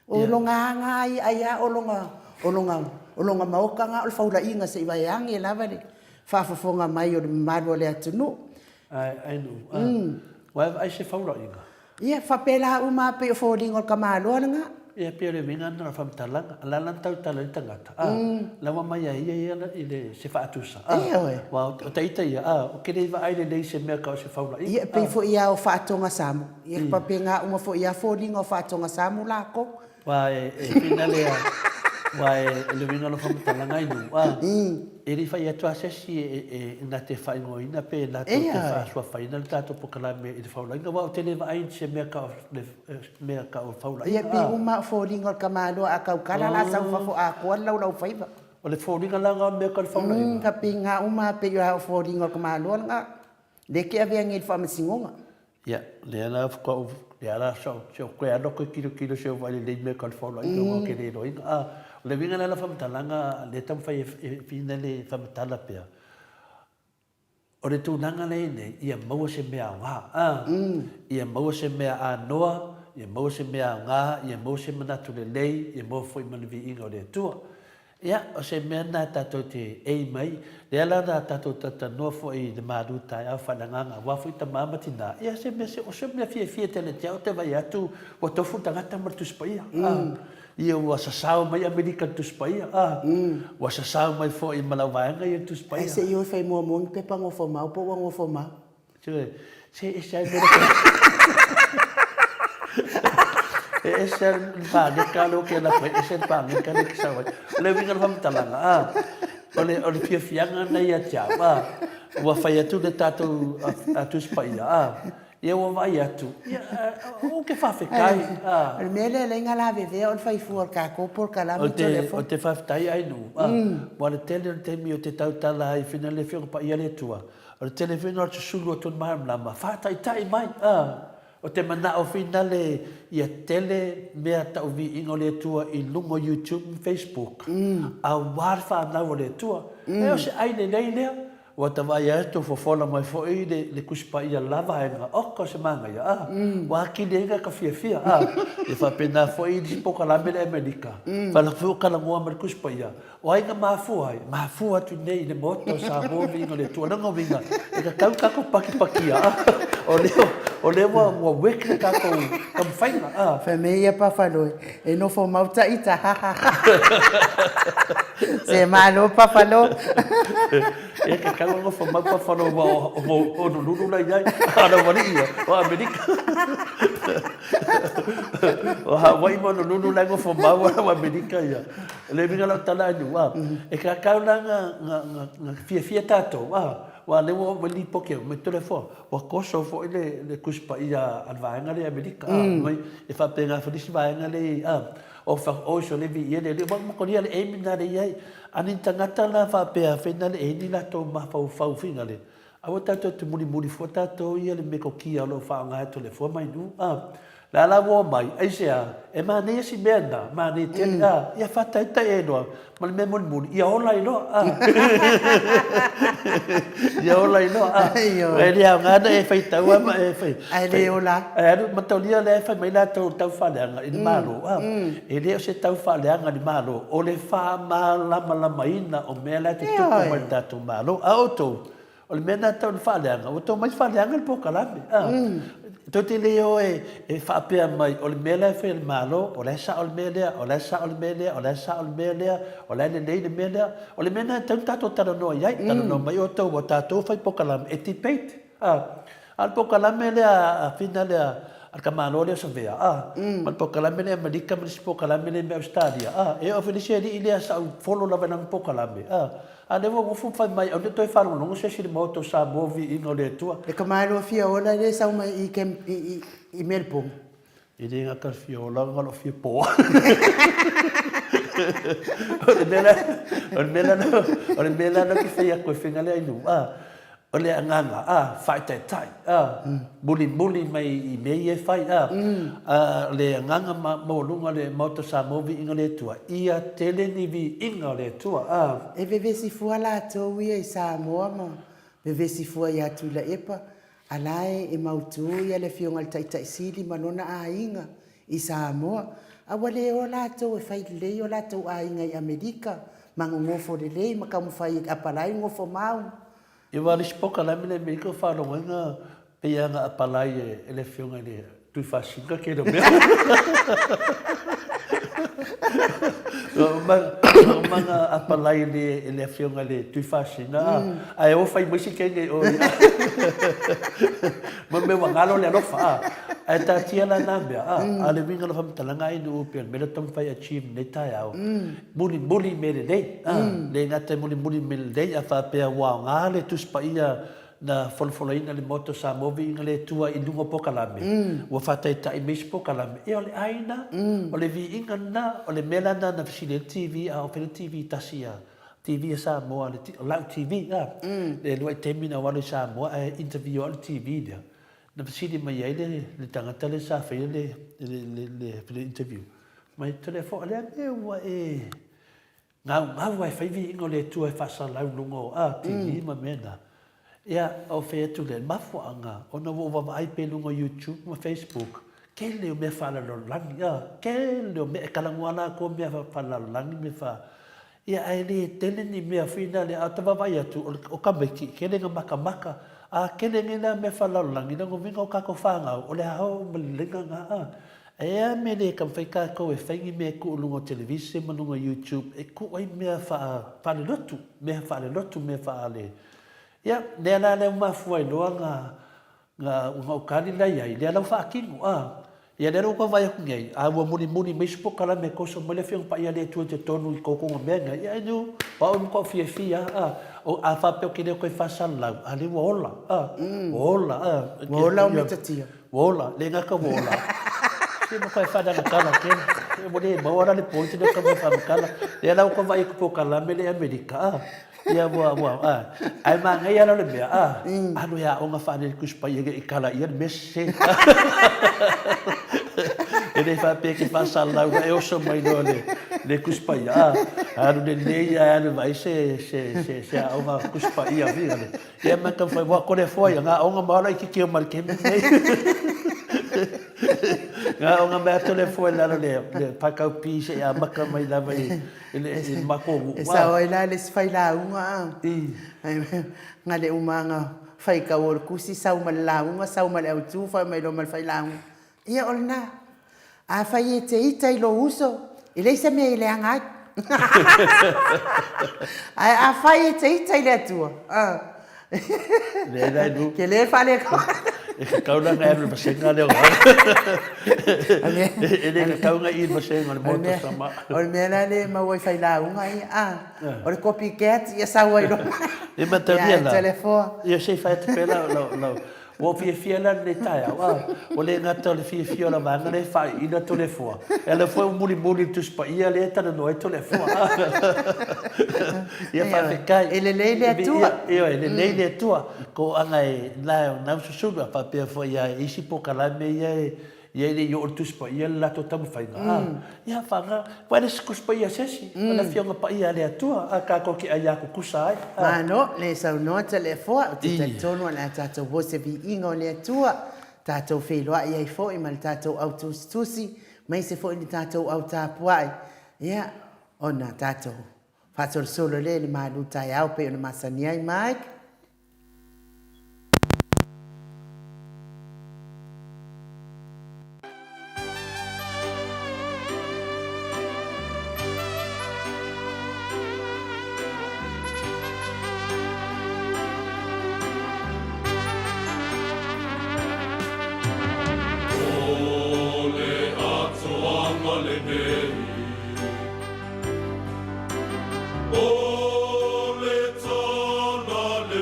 O lona lena ia, ai lava o lona, o lona, o lona maota lena o le faulaiga se i vaeane lava le faafofoga mai o le mamalu o le atunuu. Ae, ae Lu, ua e vaai i se faulaiga? Ia, faapela uma lava pei o foliga o le tamaloa lena. Ia, pei o le uiga lena o le faamatalaga. O le a la na tautala ai le tagata, a, la ua mai ai ia ia i le, se faatusa, a, Ioe. aua o ta ita ia, a, ou te le vaai lelei i se mea tau o se faulaiga, Ia, pei foi lava o Faatoga Samu. Ia, faapena uma foi lava foliga o Faatoga Samu lakou. Aua e whina lea, aua e le uiga o lau faamatalaga i nuu, a, e le i fai atu lava se isi e na te faaigoaina pe latou te faasuafaina le tatou polokalame i le faulaiga, aua ou te le vaai i se mea tau o le mea tau o le faulaiga. Ia, pei uma lava o foliga o le tamaloa a tautala la sau fafo atoa le laulaufaiva. O le foliga la lena o le mea tau o le faulaiga? Ka pei na uma lava pei o foliga o le tamaloa lena. Lea e te avea nei i le faamasinoga. Ia, lea la faatoa ou, lea la sa ou, se ou toe alu atu e tilotilo se i ou vaai lelei mea tau le faaoloaiga aua ou te le iloaina. A, o le uiga la o lau faamatalaga, lea e taumafai e fina le faamatala pea, o le tulaga lea e i ai nei, ia maua se mea aoga, a, ia maua se mea anoa, ia maua se mea aoga, ia maua se manatu lelei, ia maua foi ma le viiga o le Atua. Ia, o se mea lena tatou te aim ai. Lea la na tatou talatalanoa foi i le malu taeao faaleagaga aua foi tama ma tina. Ia, se mea, o se mea fiafia tele ia te au te vaai atu ua tofu le tagata ma le Tusi Paia. Ia, ua sasao mai Amerika i le Tusi Paia. Ua sasao mai foi ma lau vaega ia i le Tusi Paia. Ae se i o e fai muamua ni pepa nofomau po ua nofomau. Se, se ese ai mea E ese ai le pāneka lea ou te alu atu ai, ese le pāneka lea e te sau ai. O le uiga o le faamatalaga, a, o le, o le fiafiaga lena ia te au, a, ua fai atu le tatou Tusi Paia, a, ia ua vaai atu, ia, ou te faafetai, a. O le mea lea e ala ai ona lavevea o le fai fua o le tatou polokalame Toleafoa. Ou te faafetai Ainuu, a, aua o le tele o le taimi ou te tautala ai i whina le Afioga Paia a le Atua, O le tele foi na o le susulu atu o le malamalama, faataitai mai, a! O te manao finale ia tele mea tau viiga o le Atua i luga o YouTube ma Facebook, aua le fanau a le Atua. E o se ai lelei lea, ua ta vaai atu fofola mai foi le Tusi Paia la vaega, oka o se manaia, a! Ua atili ai ka fiafia, a! E faapena foi isi polokalame le Amerika, fai foi o talanoa mai le Tusi Paia, O ai na mafua ai? Mafua atu nei i le Maota o Samoa viiga o le Atua. O lona uiga, e tatau tatou pakipakia, a? O lea, o lea ua, ua work le tatou taumafaiga, a? Fai mai ia Pafaloi, e nofo mau ta ita, ha ha ha. Se malo Pafalo. E tatau ona nofo mau Pafalo aua o Honolulu la i ai, a o le aualii ia, o Amerika. O Hawaii ma Honolulu la e nofo mau a o Amerika ia. O le uiga o lau tala anu, a, e kākau la nga, nga, nga, nga fiafia tātou, a, aua lea ua oo mai le lipoti au, mai Toleafoa, ua toso foi le, le Tusi Paia a le vaega lea i Amerika, a, mai, e faapena foi le isi vaega lea i, a, o fa, oi sole viia le Alii, aua makolia le aim lena lea i ai. A ni tagata la faapea fena le e ni latou mafaufau fingale, Aua tatou te mulimuli fua tatou ia le metotia o lo o faaaoga e Toleafoa ma Inu, a. Le a la ua omai, aisea, e manaia si mea lena, manaia tele, a, ia faataitai ai loa ma le mea mulimuli, ia ola ai loa, a. Ia ola ai loa, a. E le aoga ona e faitau lava ma e fai. Ae le ola. Ae alu, mataulia lea e fai mai latou o le tau faaleaga i le Malo, a. E le o se tau faaleaga i le Malo, o le faamalamalamaina o mea la e tutupu mai i le tatou Malo. A outou, O le mea lena e tatau ona faaleaga, ua tou mai faaleaga le polokalame. A, tou te le o e faapea mai o le mea la e fai e le Malo, o la e sao le mea lea, o la e sao le mea lea, o la e sao le mea lea, o la e lelei le mea lea. O le mea lena e tatau ona tatou talanoa i ai. Talanoa mai outou ua tatou fai polokalame e debate. A, a o le polokalame lea a Fina lea a le tamaloa lea o Savea, a, ma le polokalame lea a Amerika ma le isi polokalame lea mai Ausetalia, a, e oo foi i le isi alii lea sa ou follow lava i lana polokalame, a, A lea ua nofo ma fai mai, aua ne i toe faalogologo se isi i le Maota o Samoa, viiga o le Atua. Le tamaloa fia ola lea e sau mai i i i Melbourne. E le gata le fia ola, na o lou fia poa. O le mea la, o le mea la, o le mea la ou te fai atu e faiga lea i nuu, a, O le agaga, a, faataitai, a, mulimuli mai i mea ia e fai, a, a, o le agaga maualuga o le Maota o Samoa viiga o le Atua, ia tele ni viiga o le Atua, a. E vevesi fua latou ia i Samoa ma vevesi fua ia Tuilaepa, a la e mautu ia le Afioga i le Taitai Sili ma lona aiga i Samoa, a ua le o latou e fai lelei o latou aiga i Amerika ma nonofo lelei ma taumafai e apalai le nofo mau. I wa le isi polokalame lea mea o faalogoina pei a na apalai e le afioga i le Tuifaasisina kela mea. Ua uma na apalai e le afioga i le Tuifaasisina ae o fai mai si kene i o ia. Mo mea ua galo le alofa a. Ae taatia la na mea a. A o le uiga o le faamatalaga ai nuu pei o le mea lea taumafai e achieve i lenei taeao, mulimuli mea lelei a. Le gata e mulimuli mea lelei ae faapea ua aoga le Tusi Paia na folafolaina e le Maota o Samoa viiga le Atua i luga o polokalame, ua faataitai mai isi polokalame, ia o le aiga, o le viiga lena, o le mea la lena na fesili ai le TV a o fai le TV tasi a. TV a Samoa, le lau TV, a, le uluai taimi na ou alu i Samoa ae interview au i le TV lea, na fesili mai ai le tagata lea sa faia le le interview, mai, Toleafoa, o le a le mea ua e gaugau ai e fai viiga o le Atua e faasalalau i luga o a, TV ma mea na? Ia, ou fai atu lea, mafuaaga, ona ua ou vaavaai pea i luga o YouTube ma Facebook, tele o mea faalelalolagi, a, tele o mea, e talanoa latou i mea faalelalolagi, mea faa, ia, ae le tele ni mea foi na lea, a ota vaavaai atu, o tamaiti, tele ina matamata, a tele nei la mea faalelalolagi, lona uiga o tatou fanau, o le a oo ma le laina lena, a. Ae a mea le taumafai tatou e fai ni mea e tuu i luga o televise ma luga o YouTube e tuu ai mea faa, faalelotu, mea faalelotu, mea faale, Ia, lea la lea ua mafua ai loa na, na, ona ou tali la i ai, lea la ua faatino, a. Ia lea la ua tau vaai atu nei, a ua mulimuli mai isi polokalame e toso mai le Afioga Paia a le Atua i totonu i totonu o mea nei, ia inu, o au e matuai fiafia lava, a. O, a faapea ou te le toe faasalalau, a lea ua ola, a, ua ola, a. Ua ola ou metatia. Ua ola, le gata ua ola. Se matuai faaleaga tele. Ua le maua la le point lea o le faamatala. Lea la ua tau vaai atu i polokalame lea i Amerika, a. Ia ua, ua, a. Ae manaia la o le mea, a, alu e aoga faalele Tusi Paia ina ia kala ia le mea sese. E le faapea e te faasalalau e oso mai loa le, le Tusi Paia, a. Alu lelei ae alu e vaai se, se, se, se aoga Tusi Paia foi le. Ia ma taumafai, ua kore foa ia, ngā aoga ma ola i kikio ma le kemi nei. Ngā aoga mea tole foa i lalo le, le pakau pi se i amaka mai lava i, E le e mako E sao ai la le isi failauga a. Nga le umaga faitau o le tusi sau ma le lauga sau ma le autu fai mai loa ma le failauga. Ia o lena. Afai e te ita i lou uso, e leai se mea e leaga ai. Ae afai e te ita i le Atua, Leai la nu. Ke le fale ko. E kakau la ngai alu vasenga lea o E le kakau ngai i vasenga le moto sama. O le mea la le maua i failauga ia. Ah, o le copycat ia sau ai loa. E matalia la. Telefoa. Ia sei fai atu pea la la Ua ou fiafia la i lenei taeao, a, ua le gata o le fiafia o la vaega lea e faaiuina Toleafoa, e ala foi ua mulimuli i le Tusi Paia lea e talanoa ai Toleafoa. Ia faafetai. E lelei le Atua. Ioe, e lelei le Atua. Ko aga e la e o nau susulu, a faapea foi ia isi polokalame ia e Ia e le i oo le Tusi Paia le latou taumafaiga, a, ia whanga, wai le Tusi Paia se isi, o le Afioga Paia a le Atua, a kākou ke ʻai a kukusa ai, a. Malo, le saunoa Toleafoa, ou te talitonu o le a tatou o se viiga o le Atua, tatou feiloai ai foi ma le tatou au tusitusi, maise foi le tatou au tapuai, ia, ona tatou faasolosolo lea i le malu taeao pei ona masani ai. Mike. O le atoaga lenei. O le tala lenei.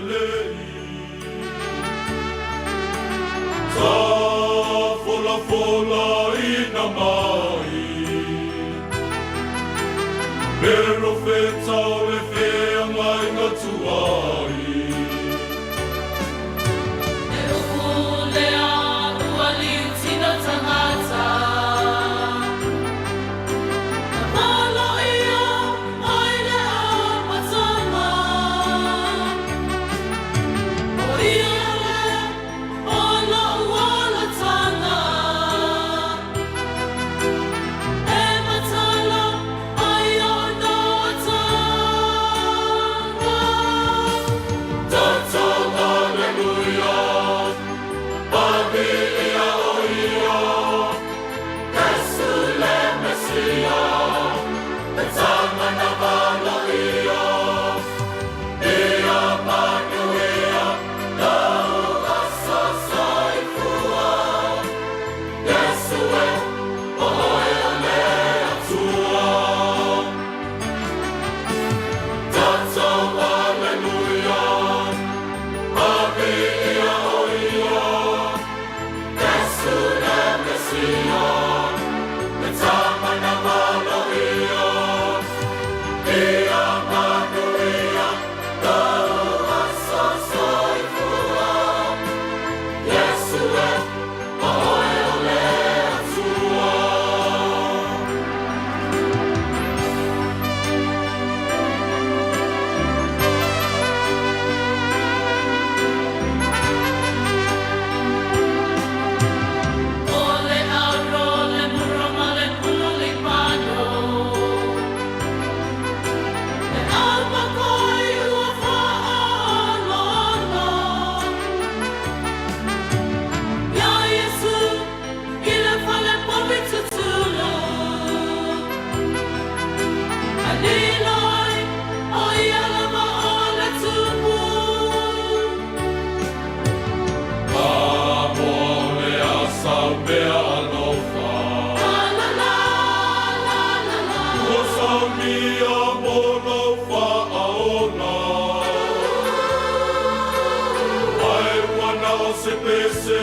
se pese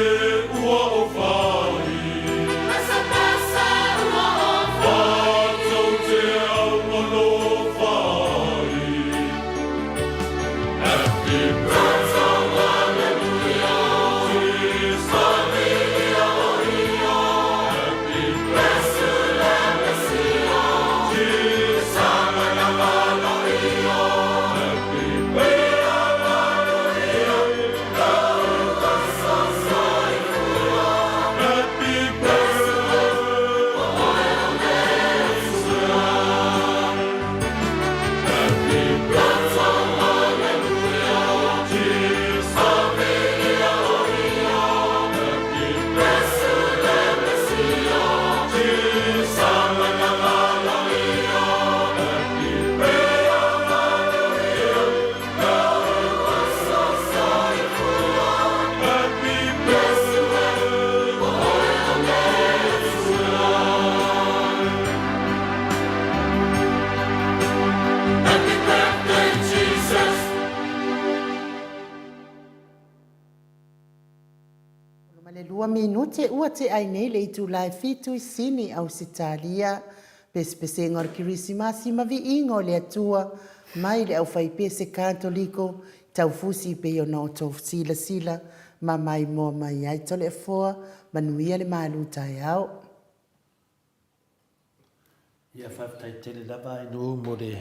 ua ou fai. Pese ua ou fai. Matou te augalofa ai. Happy birthday Jesus. Happy Jesus. Happy birthday. Happy birthday, Jesus. Jesus. Happy birthday. Happy birthday, Jesus. Ma le 2 minute ua tea ai nei le itula e fitu i Sini, Ausetalia. Pesepesega o le Kerisimasi ma viiga o le Atua mai le aufaipese Katoliko taufusi pei ona outou silasila ma maimoa mai ai. Toleafoa, manuia le malu taeao. Ia, faafetai tele lava i nuu mo le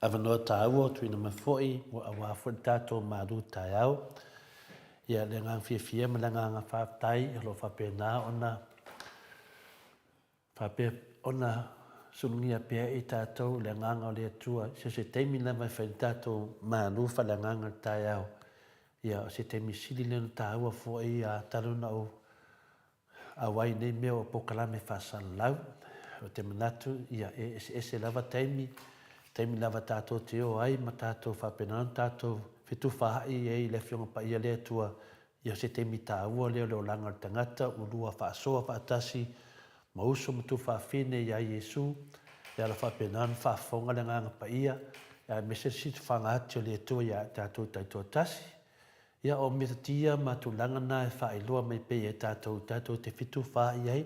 avanoa taua o tuuina mai foi mo aua foi le tatou malu taeao. Ia, le agaga fiafia ma le agaga faafetai o lo o faapena ona faapea ona sulugia pea i tatou le agaga o le Atua i so o se taimi lava e fai le tatou malu faaleagaga i le taeao. Ia, o se taimi sili lea ona taua foi a talu ona ou Auai i nei mea o polokalame faasalalau, ou te manatu, ia, e eseese lava taimi, taimi lava tatou te o ai ma tatou faapena ona tatou fetufaai ai i le Afioga Paia le Atua, ia o se taimi taua lea o le olaga o le tagata ua lua faasoa faatasi ma uso ma tufaafine iā Iesu, ia ala faapena ona faafofoga le Agaga Paia, aemaise le sitafaga ati o le Atua iā tatou taitoatasi. Ia, o metotia ma tulaga na e faailoa mai pea e tatou, tatou te fetufaai i ai,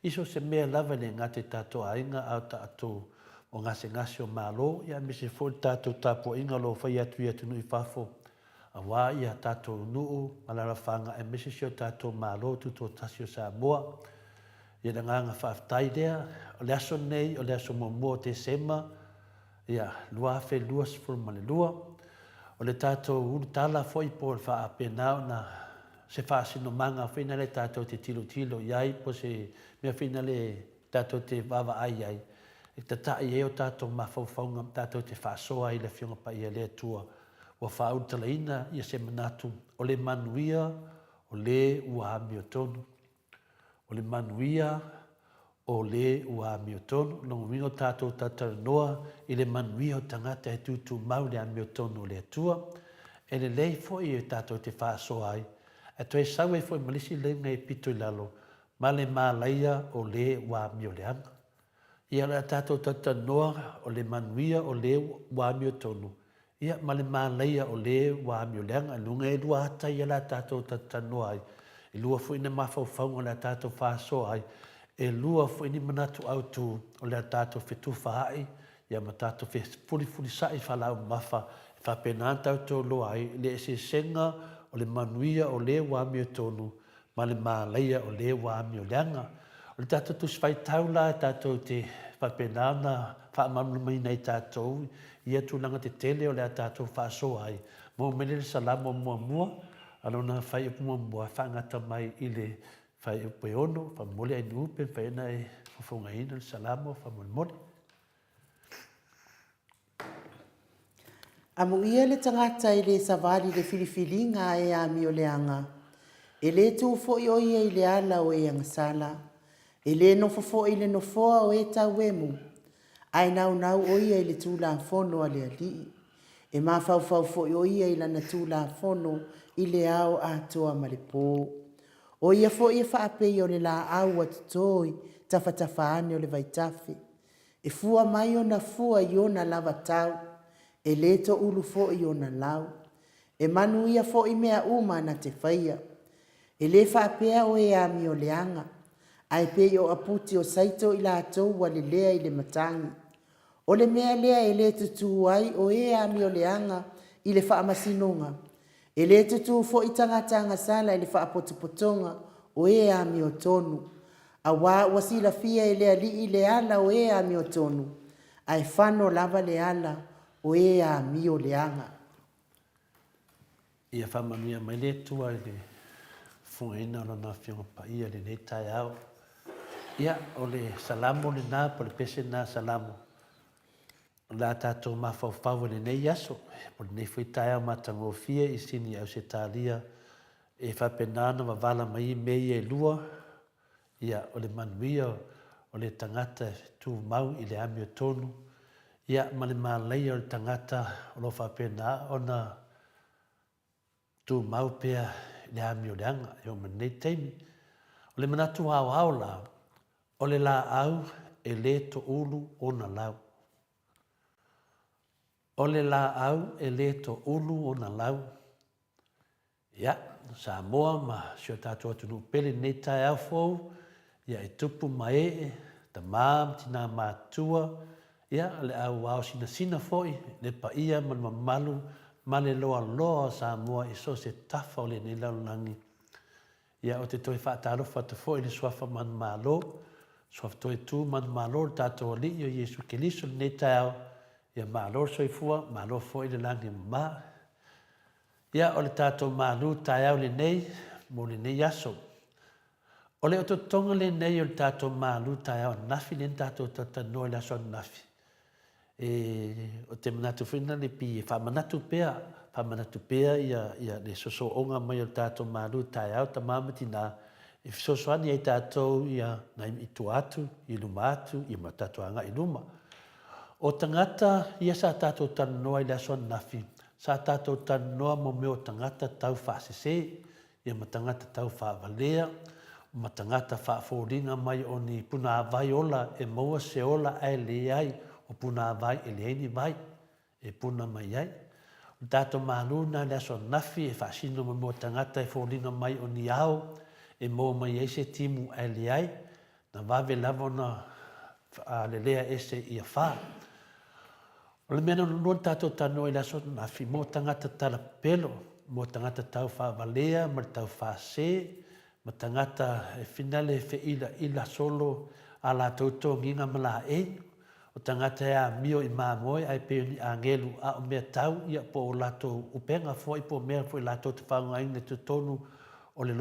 i so o se mea lava e le gata i tatou aiga a o tatou o gasegase o Malo, ia aemaise foi le tatou tapuaiga o lo o fai atu i atunuu i fafo, aua ia tatou nuu, alaalafaga aemaise si o tatou Malo Tutoatasi o Samoa. Ia le agaga faafetai lea. O le aso lenei, o le aso muamua o Tesema, Ia, 2022. O le tatou ulutala foi po o le faapena ona se faasinomaga foi na le tatou te tilotilo i ai po o se mea foi na le tatou te vaavaai i ai e tata'i ai o tatou mafaufauga ma tatou te faasoa ai i le Afioga Paia a le Atua ua faaulutalaina ia se manatu o le manuia o le ua amiotonu. O le manuia o le ua amiotonu. Lona uiga o tatou talatalanoa i le manuia o tagata e tutumau i le amiotonu o le Atua. E lelei foi e tatou te faasoa ai, ae toe sau ai foi ma le isi leiga e pito i lalo, ma le malaia o le ua amioleaga. Ia o le a tatou talatalanoa o le manuia o le ua amiotonu, Ia, ma le malaia o le ua amioleaga, i luga e lua ata ia le a tatou talatalanoa ai, e lua foi ni mafaufauga o le a tatou faasoa ai, e lua foi ni manatu autu o le a tatou fetufaai, ia ma tatou fefulifulisa'i faalaau mamafa, e faapena ona tatou iloa ai le eseesega o le manuia o le ua amiotonu ma le malaia o le ua amioleaga. O le tatou Tusi Faitau la e tatou te faapena ona faamalamalamaina ai tatou ia tulaga tetele o le a tatou faasoa ai, maua mai lea le Salamo muamua a lona fuaiupu muamua e faagata mai i le fuaiupu e 6, faamolemole Ainuu pe mafai ona e fofogaina le Salamo faamolemole. Amuia le tagata e le savali i le filifiliga a e amioleaga, e le tu foi o ia i le ala o e agasala, e le nofo foi i le nofoa o e tauemu, ae naunau o ia i le Tulafono a le Alii. E mafaufau foi o ia i lana Tulafono i le ao atoa ma le po. O ia foi e faapei o le laau ua toto i tafatafa ane o le vaitafe, E fua mai ona fua i ona lava tau, e le toulu foi ona lau. E manuia foi mea uma na te faia. E le faapea o e amioleaga, ae pei o aputi o saito i latou ua lelea i le matagi. O le mea lea e le tutū ai o e amioleaga i le faamasinoga, e le tutū foi tagata agasala i le faapotopotoga o e amiotonu, aua ua silafia e le Alii le ala o e amiotonu, ae fano lava le ala o e amioleaga. Ia faamanuia mai le Atua i le fofogaina o Lana Afioga Paia i lenei taeao. Ia, o le Salamo lena po o le pese lena a Salamo o le a tatou mafaufau i lenei aso, po o lenei foi taeao matagofie i Sini Ausetalia e faapena ona vavala mai ai mea ia e lua, Ia, o le manuia o le tagata e tumau i le amiotonu, ia, ma le malaia o le tagata o lo o faapena ona tumau pea i le amioleaga e oo mai lenei taimi. O le manatu aoao la, o le laau e le toulu ona lau. O le laau e le toulu ona lau. Ia, Samoa ma si o tatou atunuu pele i lenei taeao fou, ia e tupu ma ee, tama ma tina matutua, ia le au ao sinasina foi, le paia ma le mamalu ma le loaloa o Samoa i so o se tafa o lenei lalolagi. Ia, ou te toe faatalofa atu foi i le Suafa Manumalo, Suafa Toetu Manumalo o le tatou Alii o Iesu Keriso i lenei taeao, ia malo le soifua, malo foi le lagi e mama. Ia, o le tatou malu taeao lenei mo lenei aso. O le otootoga lenei o le tatou malu taeao ananafi lea na tatou talatalanoa i le aso ananafi. E, o te manatu foi na le pi e faamanatu pea, faamanatu pea ia, ia le sosooga mai o le tatou malu taeao tama ma tina e fesoasoani ai tatou ia nai i tua atu, i luma atu, ia ma tatou agai i luma. O tagata ia sa tatou talanoa i le aso ananafi, Sa tatou talanoa mo mea o tagata tau faasese, ia ma tagata tau faavalea, ma tagata faafoliga mai o ni punāvai ola e maua se ola ae leai o punāvai e leai ni vai e puna mai ai. O le tatou malu lena i le aso ananafi e faasino mo mea o tagata e foliga mai o ni ao e maua mai ai se timu ae leai, na vave lava ona lelea ese ia fa. O le mea lona lua na tatou talanoa i le aso ananafi, mo tagata talapelo, mo tagata tau faavalea ma le tau faase, ma tagata e finale e feʻilaʻila solo a latou togiga ma laei, o tagata e amio i mamoe ae pei o ni agelu a o mea tau ia po o latou upega foi po o mea foi latou te faaaogaina i totonu o le loto.